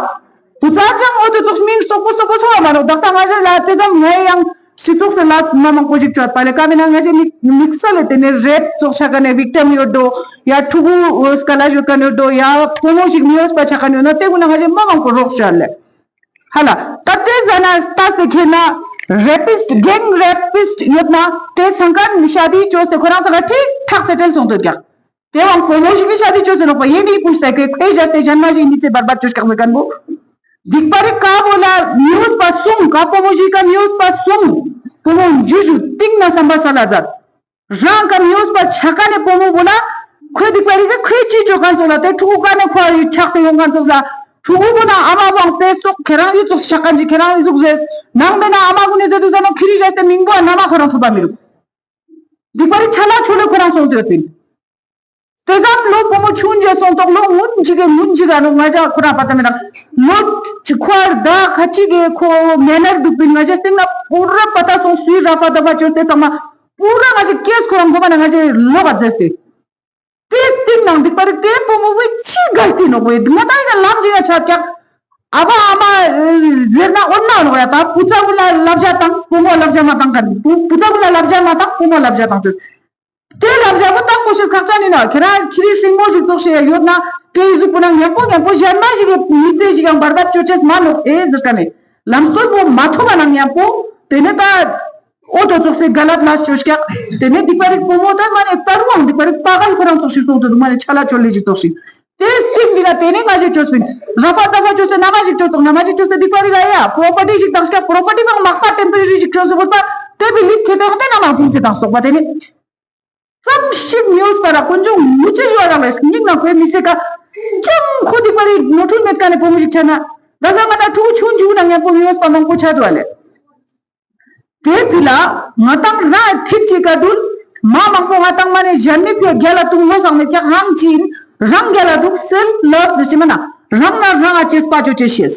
བུ་ཚ་ཅང་འོ་དེ་ཙོགས་མིང་སོག་པོ་སོག་པོ་ཚོ་བ་མ་ནོ། དག་ས་ང་ཞ་ལ་དེ་ཙམ་ངའི་ཡང་སྤྱི་ཚོགས་སུ་ལ་མ་མང་པོ་ཞིག་ཆོད་པ་ལེ། ཀ་མེ་ན་ང་ཞ་མིག་མིག་ས་ལེ་དེ་ནེ་རེབ་ཙོགས་ཆ་ཀ་ནེ་བིག་ཊམ་ཡོད་དོ། ཡ་ཕྲུ་གུ་སྐལ་ལ་ཞོད་ཀ་ནེ་ཡོད་དོ། ཡ་བུ་མོ་ཞིག་མི་ཡོད་པ་ཆ་ཀ་ནེ་ཡོད་ན་དེ་གུན་ན་ང་ཞ་མ་མང་པོ་རོགས་ཆོད་ལེ། ཧ་ལ་ད་དེ་ཟ་ན་ལྟ་སེ་ཁེ་ན་རེ་པིསྟ་གེང་རེ་པིསྟ་ཡོད་ན་དེ་སང་ཀ་ནི་ཤ་དི་ཅོས་ཏེ་ཁོ་རང་ས་ཀ་ཐིག་ཐག་སེ་ཊལ་སོང་དོད་ཀྱག། དེ་བང་བུ་མོ་ཞིག་གི་ཤ་དི་ཅོས་ཏེ་ནོག་པ་ཡེ་ནི་པུས་ཏེ་ཁོས་ཁོས་བཞག་སྟེ་ཞན་མ་ཞིག་ནི་ཚེ་བར་བད་ཅོས་ཀྱག་ཟེར་ཁན་བོ། སྡིག་པ་རི་ཀ་བོ་ལ་མི་འོས་པ་སོང་། ཀ་བུ་མོ་ཞིག་ག་མི་འོས་པ་སོང་། བུ་མོ་འཇུ་ཞུ་ཏིང་ན་བསམ་པ་ས་ལ་ཛད། རང་ཀ་མི་འོས་པ་ཆ་ཀ་ནེ་བུ་མོ་བོ་ལ་ཁོས་སྡིག་པ་རི་ཀ་ཁོས་ཅི་ཅོ་ཁན་ཙོགས་ལ་དེ་ཕྲུ་གུ་ཀ་ནེ་ཁོ་ཡུ་ཆགས་ཏེ་ཡོང་ཁན་ཙོགས་ལ་ཕྲུ་གུ་བོ་ན་ཨ་མ་བང་པེ་སོག་ཁྱེ་རང་ཡུ་ཙོགས་ཆ་ཀ་ཅིག་ཁྱེ་རང་ཡུ་ཟུག་ཟེར་ནང་བེ་ན་ཨ་མ་གུན་ནི་ཟེར་དུག་ས་ནོ་ཁྱེ་རི་ཞེས་ཏེ་མིང་བོ་ཨ་ན་མ་ཁོ་རང་ཐོབ་པ་མི་རུག། སྡིག་པ་རི་ཆ་ལ་ཆོ་ལེ་ཁོ་རང་སོང་སྟེ་ཡོད་པིན། དེ་ཙམ་ལོ་བུ་མོ་ཆུང་ཇེ་སོང་ཏོག་ལོ་སྔུན་ཅིག་གི་སྔུན་ཅིག་ག་ནོ་ང་ཞ་ཁོ་རང་པ་ཏ་མེ་རང་ལོ་ཅི་ཁོ་ཨར་ད་ཁ་ཅིག་གི་ཁོ་མེ་ནར་དུག་པིན། ང་ཞ་སྟེང་ན་པུ་ར་པ་ཏ་སོང་སུའི་ར་ཕ་ད་པ་ཅོས་ཏེ་ཚང་མ་པུ་ར་ང་ཞ་ཀེས་ཁོ་རང་ཐོབ་པ་ན་ང་ཞ་ལོ་བ་ཟེར་ཏེ། དེ་སྟིང་ནང་སྡིག་པ་རི་དེ་བུ་མོ་བོའི་ཅི་གལ་ཏེ་ནོག་པོ་ཡིན་ང་ཏང་ཡིན་ན་ལམ་ཅིག་ན་ཆ་ཀྱག། ཨ་བ་ཨ་མ་ཟེར་ན་འོ་ན་ནོག་ཡ། ད་བུ་ཚ་གུན་ལ་བསླབ་བྱ་བཏང་བུ་མོ་བསླབ་བྱ་མ་བཏང་ག་བུ་བུ་ཚ་གུན་ལ་བསླབ་བྱ་མ་བཏང་བུ་མོ་བསླབ་བྱ་བཏང་ཅེས། དེ་བསླབ་བྱ་བོ་བཏང་དགོས་ཤེས་ཁག་ཅན་ཡིན་ནོག། ཁྱེ་རང་ཁྱེ་རི་སྲིང་མོ་ཞིག་ཙོགས་ཤིག་ཡོད་ན་དེ་ཡི་གཟུགས་པོ་ན་མཉམ་པོ་མཉམ་པོ་གཞན་མ་ཞིག་གི་མི་ཚེ་ཞིག་ཡང་བར་བད་ཅོ་ཅེས་མ་ནོག་ཨེ་ཟེར་ཀ་ནས་ལམ་སྟོན་པོ་མ་ཐོབ་པ་ན་མཉམ་པོ་དེ་ནས་ད། འོ་དོ་ཙོགས་སེ་ག་ལ་ལ་ཅོ་ཀྱག། དེ་ནས་སྡིག་པ་རིག་བུ་མོ་ད་མ་ནེ་ད་རུང་སྡིག་པ་རིག་པ་གལ་ཁོ་རང་ཙོགས་ཤིག་སོང་དུ་མ་ནེ་ཆ་ལ་ཅོ་ལེ་ཞིག་ཙོགས་ཤིག། དེ་སྟིང་འདི་ན་དེ་ནས་ང་ཞིག་ཅོས་པིན། ར་ཕ་ད་ཕ་ཅོས་ཏེ་ན་མ་ཞིག་ཅོས་ཏོག་ན་མ་ཞིག་ཅོས་ཏེ་སྡིག་པ་རིག་ཨ་ཡ་པྲོ་པར་ཊི་ཞིག་བཏང་ཀྱག། པྲོ་པར་ཊི་བང་མག་པ་ཊེམ་པོ་རེ་རི་ཞིག་ཅོས་ཏེ་བོར་པ་དེ་བི་ལིག་ཁེ་ཏོག་དེ་ན་མ་ཕུང་སེ་བཏང་སོག་པ་དེ་ནས། ཙམ་ཞིག་མི་འོས་པ་ར་དཀོན་མཆོག་མུ་ཅི་ཡོད་རང་ལས་སྙིང་ན་ཁོའི་མི་ཚེ་ཀ་ཅང་ཁོ་སྡིག་པ་རིག་ནོར་འཁྲུལ་མེད་ཀ་ནས་བུ་མོ་ཞིག་ཆ་ན་ད་ས་ང་ད་ཕྲུ་གུ་ཆུང་ཆུང་ན་མཉམ་པོ་མི་འོས་པ་མང་པོ་ཆ་འདུག་ཨ་ལེ། དེ་ཕི་ལ་ང་ཏང་ར་ཐིག་ཅིག་ག་དུལ་མ་མང་པོ་ང་ཏང་མ་ནེ་གཞན་མི་ཕི་རྒྱལ་ལ་ཐུག་མོ་སང་མེད་ཀྱག། རང་ཅི་ཡིན་རང་རྒྱལ་ལ་འདུག་སེལ་ལབ་ཟེར་ཅི་མ་ན་རང་ན་རང་ཨ་ཅེས་པ་ཅོ་ཅེས་ཤེས།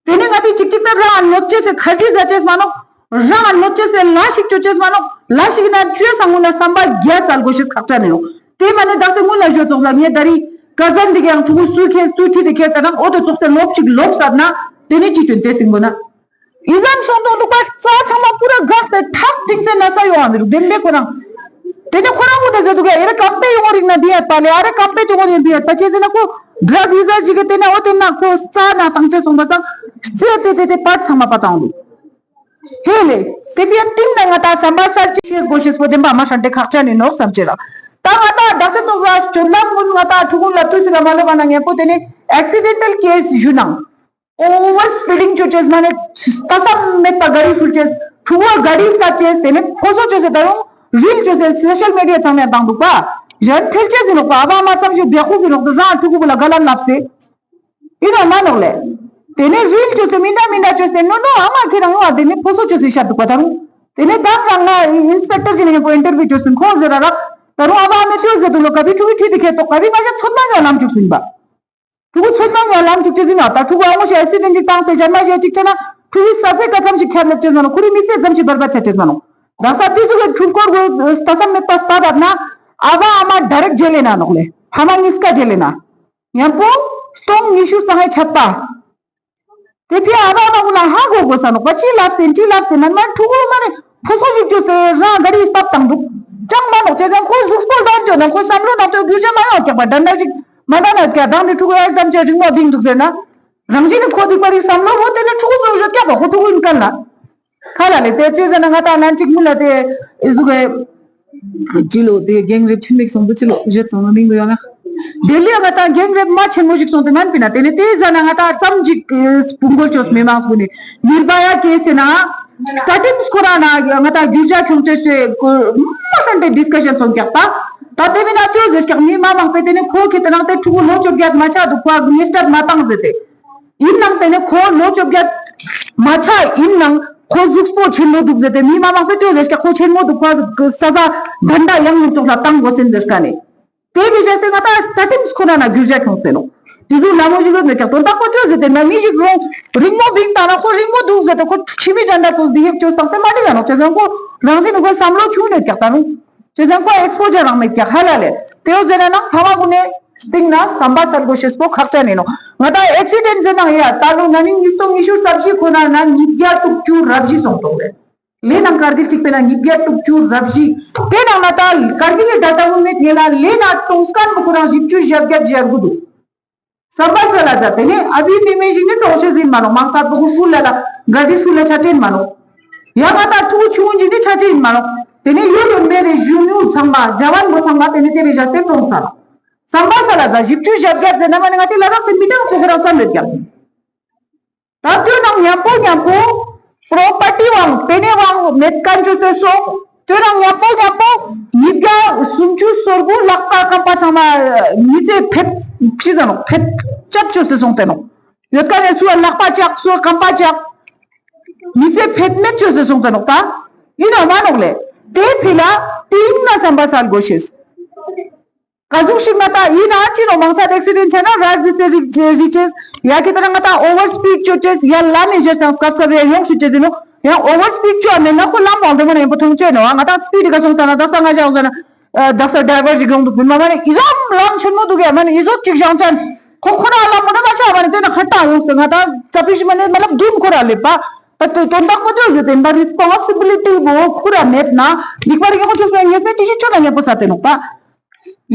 ཏེ་ནེ་ང་ཏི་ཅིག་ཅིག་ཏ་རང་ལོབ་ཅེས་སི་ཁར་ཇི་ཟ་ཅེས་མ་ནོག། རང་ལོབ་ཅེས་སི་ལས་ཤིག་ཅོ་ཅེས་མ་ནོག། ལས་ཤིག་ན་ཅོས་སང་གུན་ལ་སམ་པ་གྱ་སལ་གོ་ཤེས་ཁག་ཅན་ཨིན་ནོག། ཏེ་མ་ནེ་དག་ས་གུན་ལ་ཞུ་ཙོགས་ལ་ངའི་ད་རིང་ཀ་ཟན་འི་གའང་ཕྲུ་གུ་སུ་ཁྱེར་སུ་ཁྱེར་ཏེ་ཁྱེར་ཏེ་ནང་འོ་ཏེ་ཙོགས་སི་ལོབ་ཅིག་ལོབ་སད་ན་ཏེ་ནེ་ཅི་ཅོ་ཨིན་ཏེ་སིང་གོ་ན། ཨི་ཙམ་སོང་དུག་དུག་པ་རྩ་ཚང་མ་པུ་ར་གགས་ཏེ་ཐག་དིང་སེ་ན་ས་ཡོང་བ་མི་རུག་དེན་པའི་ཁོ་རང་། ཏེ་ནེ་ཁོ་རང་གུན་ཏེ་ཟེར་དུག་ག་ཨེ་རེ་ཀམ་པེ་ཡོང་རིག་ན་བི་ཡ་པ་ལེ་ཨ་རེ་ཀམ་པེ་ཏེ་ཡོང་རིག་ན་བི་ཡ་པ་ཅི་ཟེར་ན་ཁོ་ཌྲག་ཡུ་ཟར་ཅིག་གི་ཏེ་ན་འོ་ཏེ་ན་ཁོ་རྩ་ན་ཏང་ཅེས་སོང་པ་སང་རྩེ་ཏེ་ཏེ་ཏེ་པར་ཚང་མ་པ་ཏང་དུག། ཧེ་ལེ། ཏེ་བི་ཡ་ཏིང་ན་ང་ཏ་སམ་པ་སལ་ཅེས་ཤེས་གོ་ཤེས་པོ་དེན་པ་མ་ཧྲན་ཏེ་ཁག་ཅན་ཨིན་ནོག་སམ་ཅེ་ར། ཏ་ང་ཏ་དག་ས་ནོག་ལ་ཅོ་ལ་གུན་ང་ཏ་ཕྲུ་གུ་ལ་ཏུས་སི་ལ་མ་ལོབ་པ་ན་ཉམ་པོ་ཏེ་ནེ་ཨེག་སི་ཌེན་ཊལ་ཀེས་ཞུ་ནང་། ཨོ་ཝར་སྤིཌ་ཌིང་ཅོ་ཅེས་མ་ནེ་ལྟ་ས་མེད་པ་ག་རི་སུལ་ཅེས་ཕྲུ་གུ་ག་རི་སྟད་ཅེས་ཏེ་ནེ་ཕོ་སོ་ཅོས་སེ་ཏ་རུང་རིལ་ཅོས་སེ་སོ་ཤལ་མི་ཌི་ཡ་ཚང་མའི་ཏང་དུག་པ། ཞན་ཐེལ་ཅེས་ཨིན་ནོག་པ། ཨ་བ་ཨ་མ་ཙམ་ཞིག་བེ་ཁུག་ཨིན་ནོག་ཏ་རང་ཕྲུ་གུ་བོ་ལ་ག་ལ་ལབ་སེ་ཨིན་ནོག་མ་ནོག་ལེ། ཏེ་ནེ་རིལ་ཅོས་སེ་མི་འདྲ་མི་འདྲ་ཅོས་སེ་ནོ་ནོ་ཨ་མ་ཁྱེད་རང་ཡོང་བ་ཏེ་ནེ་ཕོ་སོ་ཅོས་སེ་ཤད་དུག་པ་ཏ་རུང་། ཏེ་ནེ་ཏ་རང་ང་ཨིན་སི་པེག་ཊར་ཞིག་ནེ་ངའི་པོ་ཨིན་ཊར་བིའུ་ཅོས་སེ་ཁོང་ཟེར་ར་ར་ཏ་རུང་ཨ་བ་ཨ་མའི་ཏེ་ཟེར་དུག་ལོ་ཀ་བི་ཕྲུ་གུ་ཁྲིད་དེ་ཁྱེར་ཏོག་ཀ་བི་ང་ཞ་ཚོད་མ་ཉོ་ལམ་ཅུག་སུན་པ། ཕྲུ་གུ་ཚོད་མ་ཉོ་ལམ་ཅུག་ཅེས་ཨིན་ན་ཏ་ཕྲུ་གུ་ཨ་ངོ་ཞིག་ཨེག་སི་ཌེན་ཊ་ཅིག་ཏང་སེ་ཞན་མ་ཞིག་ཅིག་ཆ་ན་ཕྲུ་གུའི་ས་ཚེ་ཀ་ཙམ་ཞིག་ཁྱད་ལེབ་ཅེས་མ་ནོག། ཁོ་རི་མི་ཚེ་ཙམ་ཞིག་བར་བད་ཆ་ཅེས་མ་ནོག། དག་ས་ཏེ་ཟུག་གི་ཕྲུ་གུ་ལྟ་ས་མེད་པ་སྟ་བར་ན་ཨ་བ་ཨ་མ་ཌའི་རེཀྚ་ཇེལ་ལེ་ན་ནོག་ལེ། ཕ་མ་ཉིས་ཀ་ཇེལ་ལེ་ན། ཉམ་པོ་སྟོང་ཉི་ཤུ་རྩ་ལྔའི་ཆད་པ། ཏེ་ཕི་ཨ་བ་ཨ་མ་གུན་ལ་ཧ་གོ་གོས་ས་ནོག་པ་ཅི་ལབ་སེ་ཅི་ལབ་སེ་མན་མན་ཕྲུ་གུ་མ་ནེ་ཕོ་སོ་ཞིག་ཅོས་སེ་རང་ག་རི་སྟད་ཏང་དུག་ཅང་མ་ནོག། ཅི་ཟེར་ན་ཁོ་ཟུགས་པོ་ལྡར་ཅོ་ན་ཁོ་སམ་བློ་ནང་དུ་གུར་ཞ་མ་ཡོང་ཀྱག་པ་ཏ་ན་ཞིག་མ་ཏ་ན་ཀྱག་དང་ཏེ་ཕྲུ་གུ་ཨེག་དམ་ཅེ་རིང་མོ་བིང་དུག་ཟེར་ན། རང་བཞིན་ནི་ཁོ་སྡིག་པ་རིག་སམ་བློ་བོ་ཏེ་ནེ་ཕྲུ་གུ་ཚོ་ཞོད་ཀྱག་པ་ཁོ་ཕྲུ་གུ་ཨིན་ཁན་ལ། ཧ་ལ་ལེ་ཏེ་ཅི་ཟེར་ན་ང་ཏ་ནན་ཅིག་མུ་ལ་ཏེ་ཨི་ཟུག་གི་ཅི་ལོ་ཏེ་གེང་རེབ་ཆེན་མོ་ཞིག་སོང་དུག་ཅི་ལོ་ཞེས་སོང་ན་མིང་གུ་ཡོང་ན། ལྡི་ལི་ཡ་ང་ཏ་གེང་རེབ་མ་ཆེན་མོ་ཞིག་སོང་སྟེ་མན་པི་ན་ཏེ་ནེ་ཏེ་ཟ་ན་ང་ཏ་ཙམ་ཅིག་སྤུན་གོལ་ཅོས་མི་མང་སུ་ནེ་ནིར་བ་ཡ་ཀེས་སི་ན་ས་ཏིམ་སྐོར་ར་ན་ང་ཏ་གུར་ཞ་ཁྱོང་ཅེས་སེ་མ་ཧྲན་ཏེ་ཌིས་ཀ་ཤན་སོང་ཀྱག་པ། ཏ་ཏེ་མི་ན་ཏེ་ཟེར་ཀྱག་མི་མ་མང་པོའི་ཏེ་ནེ་ཁོ་ཁེ་ཏེ་ནང་ཏེ་ཕྲུ་གུ་ལོ་བཅོ་བརྒྱད་མ་ཆ་དུག་པ་ཉེས་ཆད་མ་ཏང་ཟེར་ཏེ། ཨིན་ནང་ཏེ་ནེ་ཁོ་ལོ་བཅོ་བརྒྱད་མ་ཆ་ཨིན་ནང་ཁོ་ཟུགས་པོ་ཆེན་མོ་དུག་ཟེར་ཏེ་མི་མ་མང་པོའི་ཏེ་ཟེར་ཀྱག་ཁོ་ཆེན་མོ་དུག་པ་ས་ས་དན་ད་ཡང་མི་ཙོགས་ལ་ཏང་གོས་སེ་ཟེར་ཀ་ནེ། ཏེ་བི་ཞེས་ཏེ་ང་ཏ་ས་ཏིམ་སྐོར་ར་ན་གུར་ཞ་ཁྱོང་སེ་ནོག། ཏེ་ཟུག་ལ་མོ་ཞིག་ཡོད་མེད་ཀྱག་དོན་དག་པོ་ཏེ་ཟེར་ཏེ་ན་མི་ཞིག་རུང་རིང་མོ་བིང་ཏང་ན་ཁོ་རིང་མོ་དུག་ཟེར་ཏེ་ཁོ་ཁྱི་མི་དན་ད་ཙོགས་བི་ཧེབ་ཅོས་ཏང་སེ་མ་ཏེ་ལ་ནོག་ཅི་ཟེར་ན་ཁོ་རང་བཞིན་ནི་ཁོ་སམ་བློ་ཆུང་ཡོད་ཀྱག་ཏ་རུང་། ཅི་ཟེར་ན་ཁོ་ཨེགས་པོ་ཇར་རང་མེད་ཀྱག་ཧ་ལ་ལེ། ཏེ་བོ་ཟེར་ན་ནང་ཕ་མ་གུན་ནི་སྟིང་ན་སམ་པ་སལ་གོས་ཤེས་པོ་ཁག་ཅན་ཨིན་ནོག། ང་ཏ་ཨེག་སི་ཌེན་ཊ་ཟེར་ནང་ཡ་ཏ་ལོ་ན་ནིང་ཉིས་སྟོང་ཉི་ཤུ་རྩ་བཞི་ཁོ་ན་ན་ཉིས་བརྒྱ་དྲུག་ཅུ་རེ་བཞི་སོང་ཏོག་ལེ། ལེ་ནང་ཀར་གིལ་ཅིག་པེ་ན་ཉིས་བརྒྱ་དྲུག་ཅུ་རེ་བཞི། ཏེ་ནང་ན་ཏ་ཀར་གིལ་ལི་ཌེ་ཊ་གུན་མེད་ཉེ་ལ་ལེ་ན་ཏོང་སྐན་མོ་ཁོ་རང་བཞི་བཅུ་ཞེ་བརྒྱད་ཞེ་དགུ་དུག། སམ་པ་སལ་ལ་ཛ་ཏེ་ནེ་ཨ་བི་མི་མེ་ཞིག་ནི་གྲོང་ཤེས་ཨིན་མ་ནོག། མང་ཚད་པོ་ཁུ་ཧྲུལ་ལ་ལ་ག་དི་ཧྲུལ་ལ་ཆ་ཅེས་ཨིན་མ་ནོག། ཡང་ང་ཏ་ཕྲུ་གུ་ཆུང་ངུན་ཞིག་ནི་ཆ་ཅེས་ཨིན་མ་ནོག། ཏེ་ནེ་ཡོད་དོན་མེད་རེ་གཞོན་ནུ་ཚང་མ་ཇ་ཝན་པོ་ཚང་མ་ཏེ་ནེ་ཏེ་བི་ཞེས་ཏེ་གྲོངས་ས་ནོག། སམ་པ་སལ་ལ་ཛ་བཞི་བཅུ་ཞེ་བརྒྱད་ཟེར་ན་མ་ནེ་ང་ཏི་ལ་དྭགས་སི་མི་ཏང་ཁོ་ཁོ་རང་ཙམ་ཡོད་ཀྱག། ཏ་ཏེ་ནང་ཉམ་པོ་ཉམ་པོ་པྲོ་པར་ཊི་བང་པེ་ནེ་བང་མེད་ཁན་ཅོས་ཏེ་སོང་། ཏེ་ནང་ཉམ་པོ་ཉམ་པོ་ཉིས་བརྒྱ་སུམ་ཅུ་སོ་དགུ་ལག་པ་རྐང་པ་ཚང་མ་མི་ཚེ་ཕེད་ཅི་ཟེར་ནོག་ཕེད་ཅབ་ཅོས་ཏེ་སོང་སྟེ་ནོག། ཡོད་ཀ་ནེ་སུ་ལག་པ་ཅག་སུ་རྐང་པ་ཅག་མི་ཚེ་ཕེད་མེད་ཅོས་ཏེ་སོང་སྟེ་ནོག། ཏ་ཨིན་ནོག་མ་ནོག་ལེ། ཏེ་ཕི་ལ་ཏིང་ན་སམ་པ་སལ་གོས་ཤེས། ཀ་ཟུག་ཞིག་ན་ཏ་ཨིན་ན་ཅི་ནོག་མང་ཚད་ཨེག་སི་ཌེན་ཊ་ཆ་ན་ར་ཟི་སེ་རིག་ཅེས་རིག་ཅེས་ཡ་ཁེ་ཏ་ན་ང་ཏ་ཨོ་ཝར་སྤིཌ་ཅོ་ཅེས་ཡ་ལམ་མི་ཞེས་སང་སྐབས་སྐབས་རེ་ཡོང་ཤུ་ཅེས་ཨིན་ནོག། ཡང་ཨོ་ཝར་སྤིཌ་ཅོ་མེད་ན་ཁོ་ལམ་བང་དེ་མ་ན་ཡང་པོ་ཐོང་ཅེས་ནོག། ང་ཏ་སྤིཌ་ག་སོང་ཏ་ན་དག་ས་ང་ཞག་ཟེར་ན་དག་ས་ཌྲའི་བར་ཞིག་ཡོང་དུག་པིན་མ་མ་ནེ་ཨི་ཟོ་ལམ་ཆེན་མོ་དུག་ཡ་མ་ནེ་ཨི་ཟོ་ཅིག་ཞང་ཅན་ཁོ་ཁོ་ན་ལམ་མོ་ན་མ་ཆ་མ་ནེ་ཏེ་ན་ཁ་ཏང་ཡོང་སེ་ང་ཏ་ཙ་པིག་ཞིག་མ་ནེ་མ་ལབ་དུན་ཁོ་ར་ལེབ་པ། ཏ་ཏེ་དོན་དག་པོ་ཏེ་ཡོད་དེ་ན་རི་སི་པོན་སི་བི་ལི་ཊི་བོ་ཁོ་ར་མེད་ན་ལིག་པ་རིག་ཡོང་ཆོག་སོང་ངེས་མེད་ཅི་ཞིག་ཆོག་ན་ཉམ་པོ་ས་ཏེ་ནོག་པ།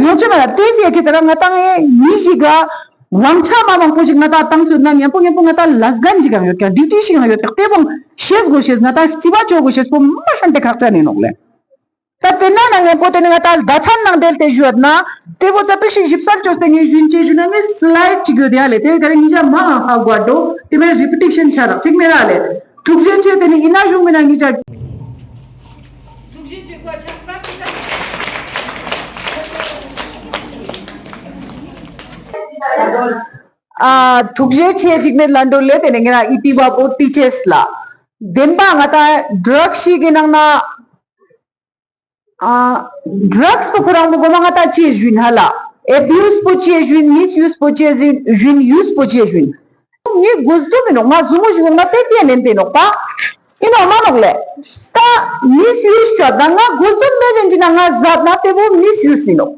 ཡོང་ཆེ་མ་ན་ཏེ་ཕི་ཡ་ཁེ་ཏ་ན་ང་ཏང་ངི་མི་ཞིག་ག་ཝང་ཆ་མ་མང་པོ་ཞིག་ང་ཏ་ཏང་སོད་ན་ཉམ་པོ་ཉམ་པོ་ང་ཏ་ལས་འགན་ཞིག་ཡང་ཡོད་ཀྱག། ཌིའུ་ཊི་ཞིག་ཡང་ཡོད་ཀྱག། ཏེ་བོ་ཤེས་གོས་ཤེས་ང་ཏ་རྩི་བ་ཅོ་གོས་ཤེས་པོ་མ་ཧྲན་ཏེ་ཁག་ཅན་ཨིན་ནོག་ལེ། ཏ་ཏེ་ན་ན་ཉམ་པོ་ཏེ་ནེ་ང་ཏ་ཟླ་ཚན་ནང་དེལ་ཏེ་ཞུ་ཡོད་ན་ཏེ་བོ་ཙ་པིག་ཞིག་ཞིབ་གསལ་ཅོས་ཏེ་ངས་ཞུན་ཅེས་ཞུ་ན་ངས་སི་ལའིཌ་ཅིག་ཡོད་ཡ་ལེ། ཏེ་ག་རེ་ཉིན་ཞག་མ་ཧ་གོ་འགྲོ་ཏེ་མེད་རི་པི་ཊི་ཤན་ཆ་རག་ཅིག་མེད་ར་ལེ། ཐུགས་རྗེ་ཆེ། ཏེ་ནེ་ཨིན་ན་ཞུ་མེད་ན་ཉིན་ཞག། ཐུགས་རྗེ་ཆེ་ཁོ་ཆགས་པ་ཕི་ད། ཨ་ཐུགས་རྗེ་ཆེ་ཅིག་མེད་ལ་འགྲོ་ལེ། ཏེ་ནེ་ངེ་ར་ཨི་ཏི་བ་པོ་ཊི་ཅེས་ལ་བདེན་པ་ང་ཏ་ཌྲག་ཤིག་གི་ནང་ན་ཨ་ཌྲགས་པོ་ཁོ་རང་པོ་གོ་མ་ང་ཏ་ཅི་ཞུན་ཧ་ལ་ཨེ་བིའུས་པོ་ཅི་ཞུན་མིས་ཡུས་པོ་ཅི་ཞུན་ཡུས་པོ་ཅི་ཞུན། ངའི་དགོས་འདོད་མི་ནོག། ང་ཟུ་མོ་ཞིག་ཡོང་ན་ཏེ་ཏེ་ནན་ཏེ་ནོག་པ། ཨིན་ནོག་མ་ནོག་ལེ། ད་མིས་ཡུས་ཅོ་ད་ང་དགོས་འདོད་མེད་དེ་ཅི་ན་ང་ཟད་ན་ཏེ་བོ་མིས་ཡུས་ཨིན་ནོག།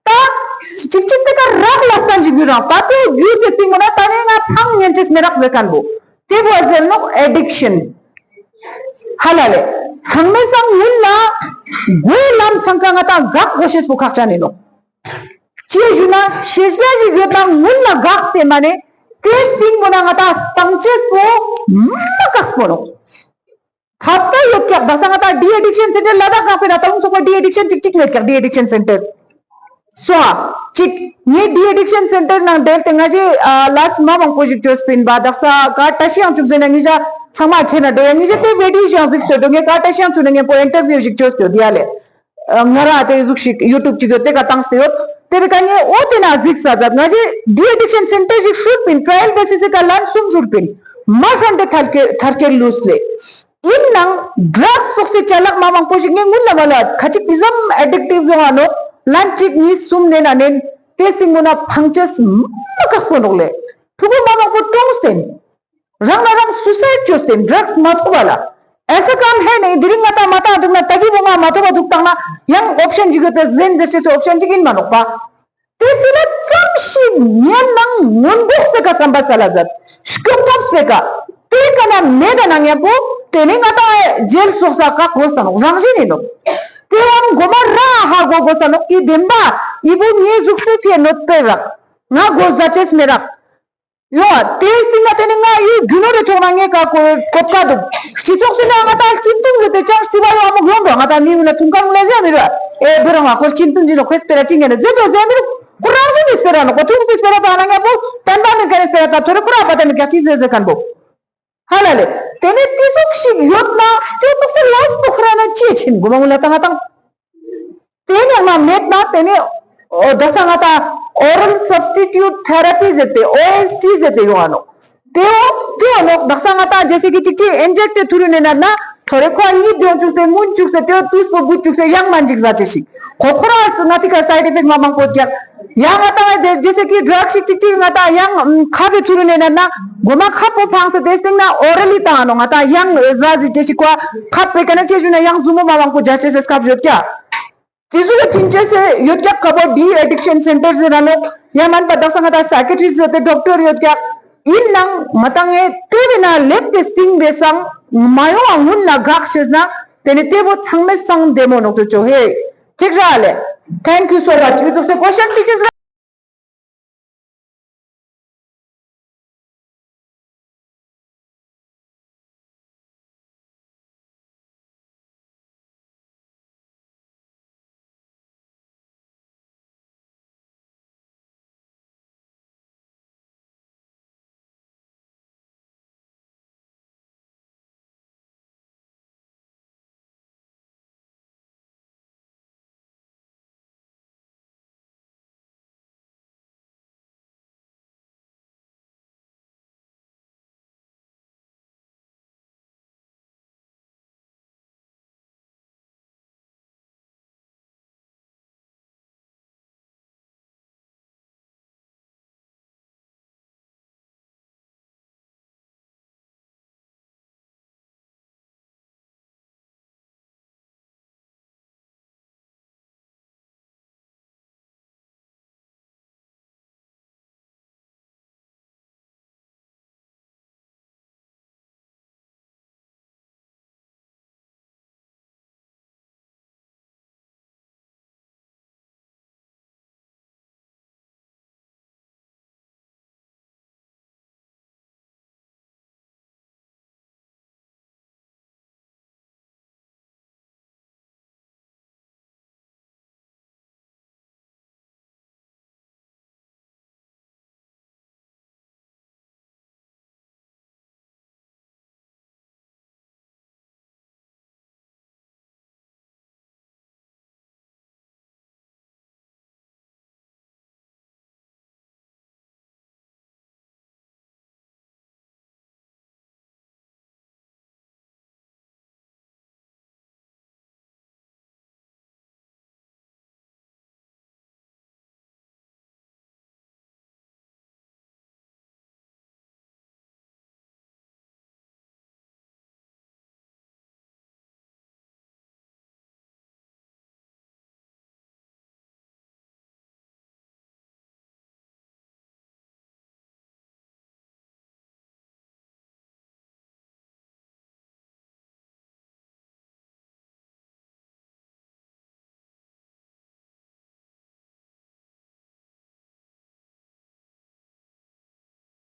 ད་ཅིག་ཅིག་ཏེ་ཀ་རག་ལས་ཁན་ཅིག་ཡོད་རང་པ་ཏེ་རྒྱུ་ཏེ་སྟིང་མོ་ན་ད་ནི་ང་ཕང་ཉན་ཅེས་མི་རག་ཟེར་ཁན་བོ། ཏེ་བོ་ཟེར་ནོག་ཨེ་ཌིག་ཤན། ཧ་ལ་ལེ། ཚང་མའེ་སང་སྔུན་ལ་གོ་ལམ་ཚང་ཀ་ང་ཏང་གག་གོ་ཤེས་པོ་ཁག་ཅན་ཨིན་ནོག། ཅི་ཞུ་ན་ཤེས་རྒྱ་ཞིག་ཡོད་ན་སྔུན་ལ་གག་སྟེ་མ་ནེ་ཏེ་སྟིང་མོ་ན་ང་ཏང་སྤང་ཅེས་པོ་མ་དཀགས་པོ་ནོག། ཁ་ཏ་ཡོད་ཀྱག། ད་ས་ང་ཏང་ཌི་ཨེ་ཌིག་ཤན་སེན་ཊར་ལ་དྭགས་གང་པེ་ན་ཏ་ལུང་ཚོགས་པ་ཌི་ཨེ་ཌིག་ཤན་ཅིག་ཅིག་མེད་ཀྱག། ཌི་ཨེ་ཌིག་ཤན་སེན་ཊར་སོང་ཨ་ཅིག་ངའི་ཌི་ཨེ་ཌིག་ཤན་སེན་ཊར་ནང་འབྲེལ་ཏེ་ང་ཞེ་ཨ་ལས་མ་མང་པོ་ཞིག་ཅོས་པིན་པ། དག་ས་ཀ་ཏ་ཤི་ཡང་ཅུག་ཟེར་ན་ངེ་ཞ་ཚང་མ་ཁྱེར་ན་འགྲོ་ཡ། ངེ་ཞ་ཏེ་བི་ཌིའོ་ཞིག་ཡང་གཟིགས་ཏེ་འགྲོ། ངས་ཀ་ཏ་ཤི་ཡང་ཅུག་ན་ངས་པོ་ཨིན་ཊར་བིའུ་ཞིག་ཅོས་ཏེ་ཡོད་ཡ་ལེ། ཨ་ང་ར་ཏེ་ཟུག་ཞིག་ཡུ་ཊུབ་ཅིག་ཡོད་ཏེ་ཀ་ཏངས་ཏེ་ཡོད། ཏེ་བི་ཀ་ངས་འོ་ཏེ་ན་གཟིགས་ས་ཛད། ང་ཞེ་ཌི་ཨེ་ཌིག་ཤན་སེན་ཊར་ཞིག་ཤུད་པིན། ཊྲ་ཡལ་བེ་སིས་སི་ཀ་ལན་གསུམ་ཤུད་པིན། མ་ཧྲན་ཏེ་ཐར་ཁེ་ཐར་ཁེར་ལུས་ལེ། ཨིན་ནའང་ཌྲགས་ཙོགས་སི་ཅ་ལག་མ་མང་པོ་ཞིག་ངས་སྔུན་ལ་མ་ལ་ཁ་ཅིག་ཏེ་ཙམ་ཨེ་ཌིག་ཊིབ་ཡོང་ང་ནོག། ལན་ཅིག་ཉིས་གསུམ་ནན་ན་ནན་ཏེ་སྟིང་མོ་ན་ཕང་ཅེས་མ་དཀགས་པོ་ནོག་ལེ། ཕྲུ་གུ་མ་མང་པོ་གྲོངས་ཏེ་རང་ན་རང་སུ་སའིཌ་ཅོས་ཏེ་ཌྲགས་མ་ཐོབ་པ་ལ། ཨེ་ས་ཀམ་ཧེ་ནེ་དེ་རིང་ང་ཏང་མ་ཏང་དུག་ན་ཏ་གི་བོ་ང་མ་ཐོབ་པ་དུག་ཏང་ན་ཡང་ཨོབ་ཤན་ཅིག་ཡོད་པ་ཟེར་ཟེར་ཅེས་སི་ཨོབ་ཤན་ཅིག་ཨིན་མ་ནོག་པ། ཏེ་ཕི་ལ་ཙམ་ཞིག་ཉན་ནང་སྔོན་འགོག་སེ་ཀ་སམ་པ་ས་ལ་ཛད། སྐྱོབ་ཐབས་སེ་ཀ་ཏེ་ཀ་ན་མེད་ད་ན་ཉམ་པོ་ཏེ་ནེ་ང་ཏང་ཇེལ་སོགས་ས་ཀ་གོས་ས་ནོག། རང་བཞིན་ཨིན་ནོག། ཏེ་བོ་གོ་མ་རང་ཧ་གོ་གོས་ས་ནོག་ཀི་བདེན་པ་འི་བོ་ངའི་ཟུགས་པོའི་ཕིའ་ནོད་པེ་རག། ང་གོ་ཟ་ཅེས་མེད་རག། ཡོ་ཏེ་སྟིང་ན་ཏེ་ནེ་ང་འི་གྱུ་ནོར་རི་ཐོག་ན་ངའི་ཀ་གོ་གོ་ཀ་དུག། སྤྱི་ཚོགས་སི་ནང་ང་ཏང་ཅིན་ཏུང་ཟེར་ཏེ་ཅང་སི་བ་ཡོ་ཨ་མོ་ཡོང་དོ། ང་ཏང་མི་ཡུལ་ན་ཐུང་ཀ་ལེ་ཟེར་མི་རུ་ཨེ་བེ་རང་ང་ཁོ་ཅིན་ཏུང་ཅི་ནོག་ཁོས་སྤེ་ར་ཅི་ངེ་ན་ཟེར་དོ་ཟེར་མི་རུ་ཁོ་རང་བཞིན་ནི་སྤེ་ར་ནོག་པ། ཐུང་སི་སྤེ་ར་ཏང་ན་ཉམ་པོ་ཏན་པ་མེད་ཀ་ནི་སྤེ་ར་ཏང་ཐོ་རེ་ཁོ་ར་པ་ཏ་མེད་ཀ་ཅི་ཟེར་ཟེར་ཁན་བོ། ཧ་ལ་ལེ། ཏེ་ནེ་ཏེ་ཙོགས་ཤིག་ཡོད་ན་ཏེ་ཙོགས་སི་ལས་པོ་ཁོ་རང་ན་ཅི་ཆེན་གོ་མ་ངུ་ལ་ཏང་ང་ཏང་། ཏེ་ནེ་ང་མེད་ན་ཏེ་ནེ་འོ་དག་ས་ང་ཏང་ཨོ་རལ་སབ་སི་ཊི་ཊུཊ་ཐེ་ར་པི་ཟེར་ཏེ་ཨོ་ཨེས་ཐི་ཟེར་ཏེ་ཡོང་ང་ནོག། ཏེ་བོ་ཏེ་བོ་ནོག་དག་ས་ང་ཏང་ཇེ་སེ་ཀི་ཅིག་ཅིག་ཨིན་ཇེཀ་ཏེ་ཐུ་རུ་ནེ་ན་ན་ཐོ་རེ་ཁོ་ཉིད་ཡོང་ཅུག་སེ་མུན་ཅུག་སེ་ཏེ་བོ་ཏུས་པོ་བུད་ཅུག་སེ་ཡང་མན་ཅིག་ཟ་ཅེས་ཤིག་ཁོ་ཁོ་རང་སུ་ང་ཏི་ཀ་སའིཌ་ཨེ་ཕེཀྚ་མ་མང་པོ་ཀྱག། ཡང་ང་ཏང་ཨེ་ཏེ་ཇེ་སེ་ཀི་ཌྲག་ཞིག་ཅིག་ཅིག་ང་ཏང་ཡང་ཁ་བེ་ཐུ་རུ་ནེ་ན་ན་གོ་མ་ཁབ་པོ་ཕངས་སེ་ཏེ་སྟིང་ན་ཨོ་རལ་ལི་ཏང་ང་ནོག། ང་ཏང་ཡང་ཟ་ཟི་ཅེས་ཤིག་གོ་ཁབ་པེ་ཀ་ན་ཅི་ཞུ་ན་ཡང་ཟུ་མོ་མ་མང་པོ་ཇ་ཅེས་སེ་སྐབས་ཡོད་ཀྱག། ཏེ་ཟུག་གི་ཕིན་ཅེས་སེ་ཡོད་ཀྱག་ཀ་བོ་ཌི་ཨེ་ཌིག་ཤན་སེན་ཊར་ཟེར་ར་ནོག། ཡང་མན་པ་དག་ས་ང་ཏང་སའི་ཀེ་ཊྲིསྚ་ཟེར་ཏེ་ཌོག་ཊར་ཡོད་ཀྱག། ཨིན་ནའང་མ་ཏང་ངེ་ཏེ་བེ་ན་ལེབས་ཏེ་སྟིང་བེ་སང་མ་ཡོང་ང་སྔུན་ལ་གག་ཤེས་ན་ཏེ་ནེ་ཏེ་བོ་ཚང་མའེ་སང་བདེ་མོ་ནོག་ཅོ་ཅོ་ཧེ། ཅིག་ར་ལེ། Thank you so much. མི་ཚོགས་སེ་ཀོ་ཤན་ཏི་ཅིག་ར།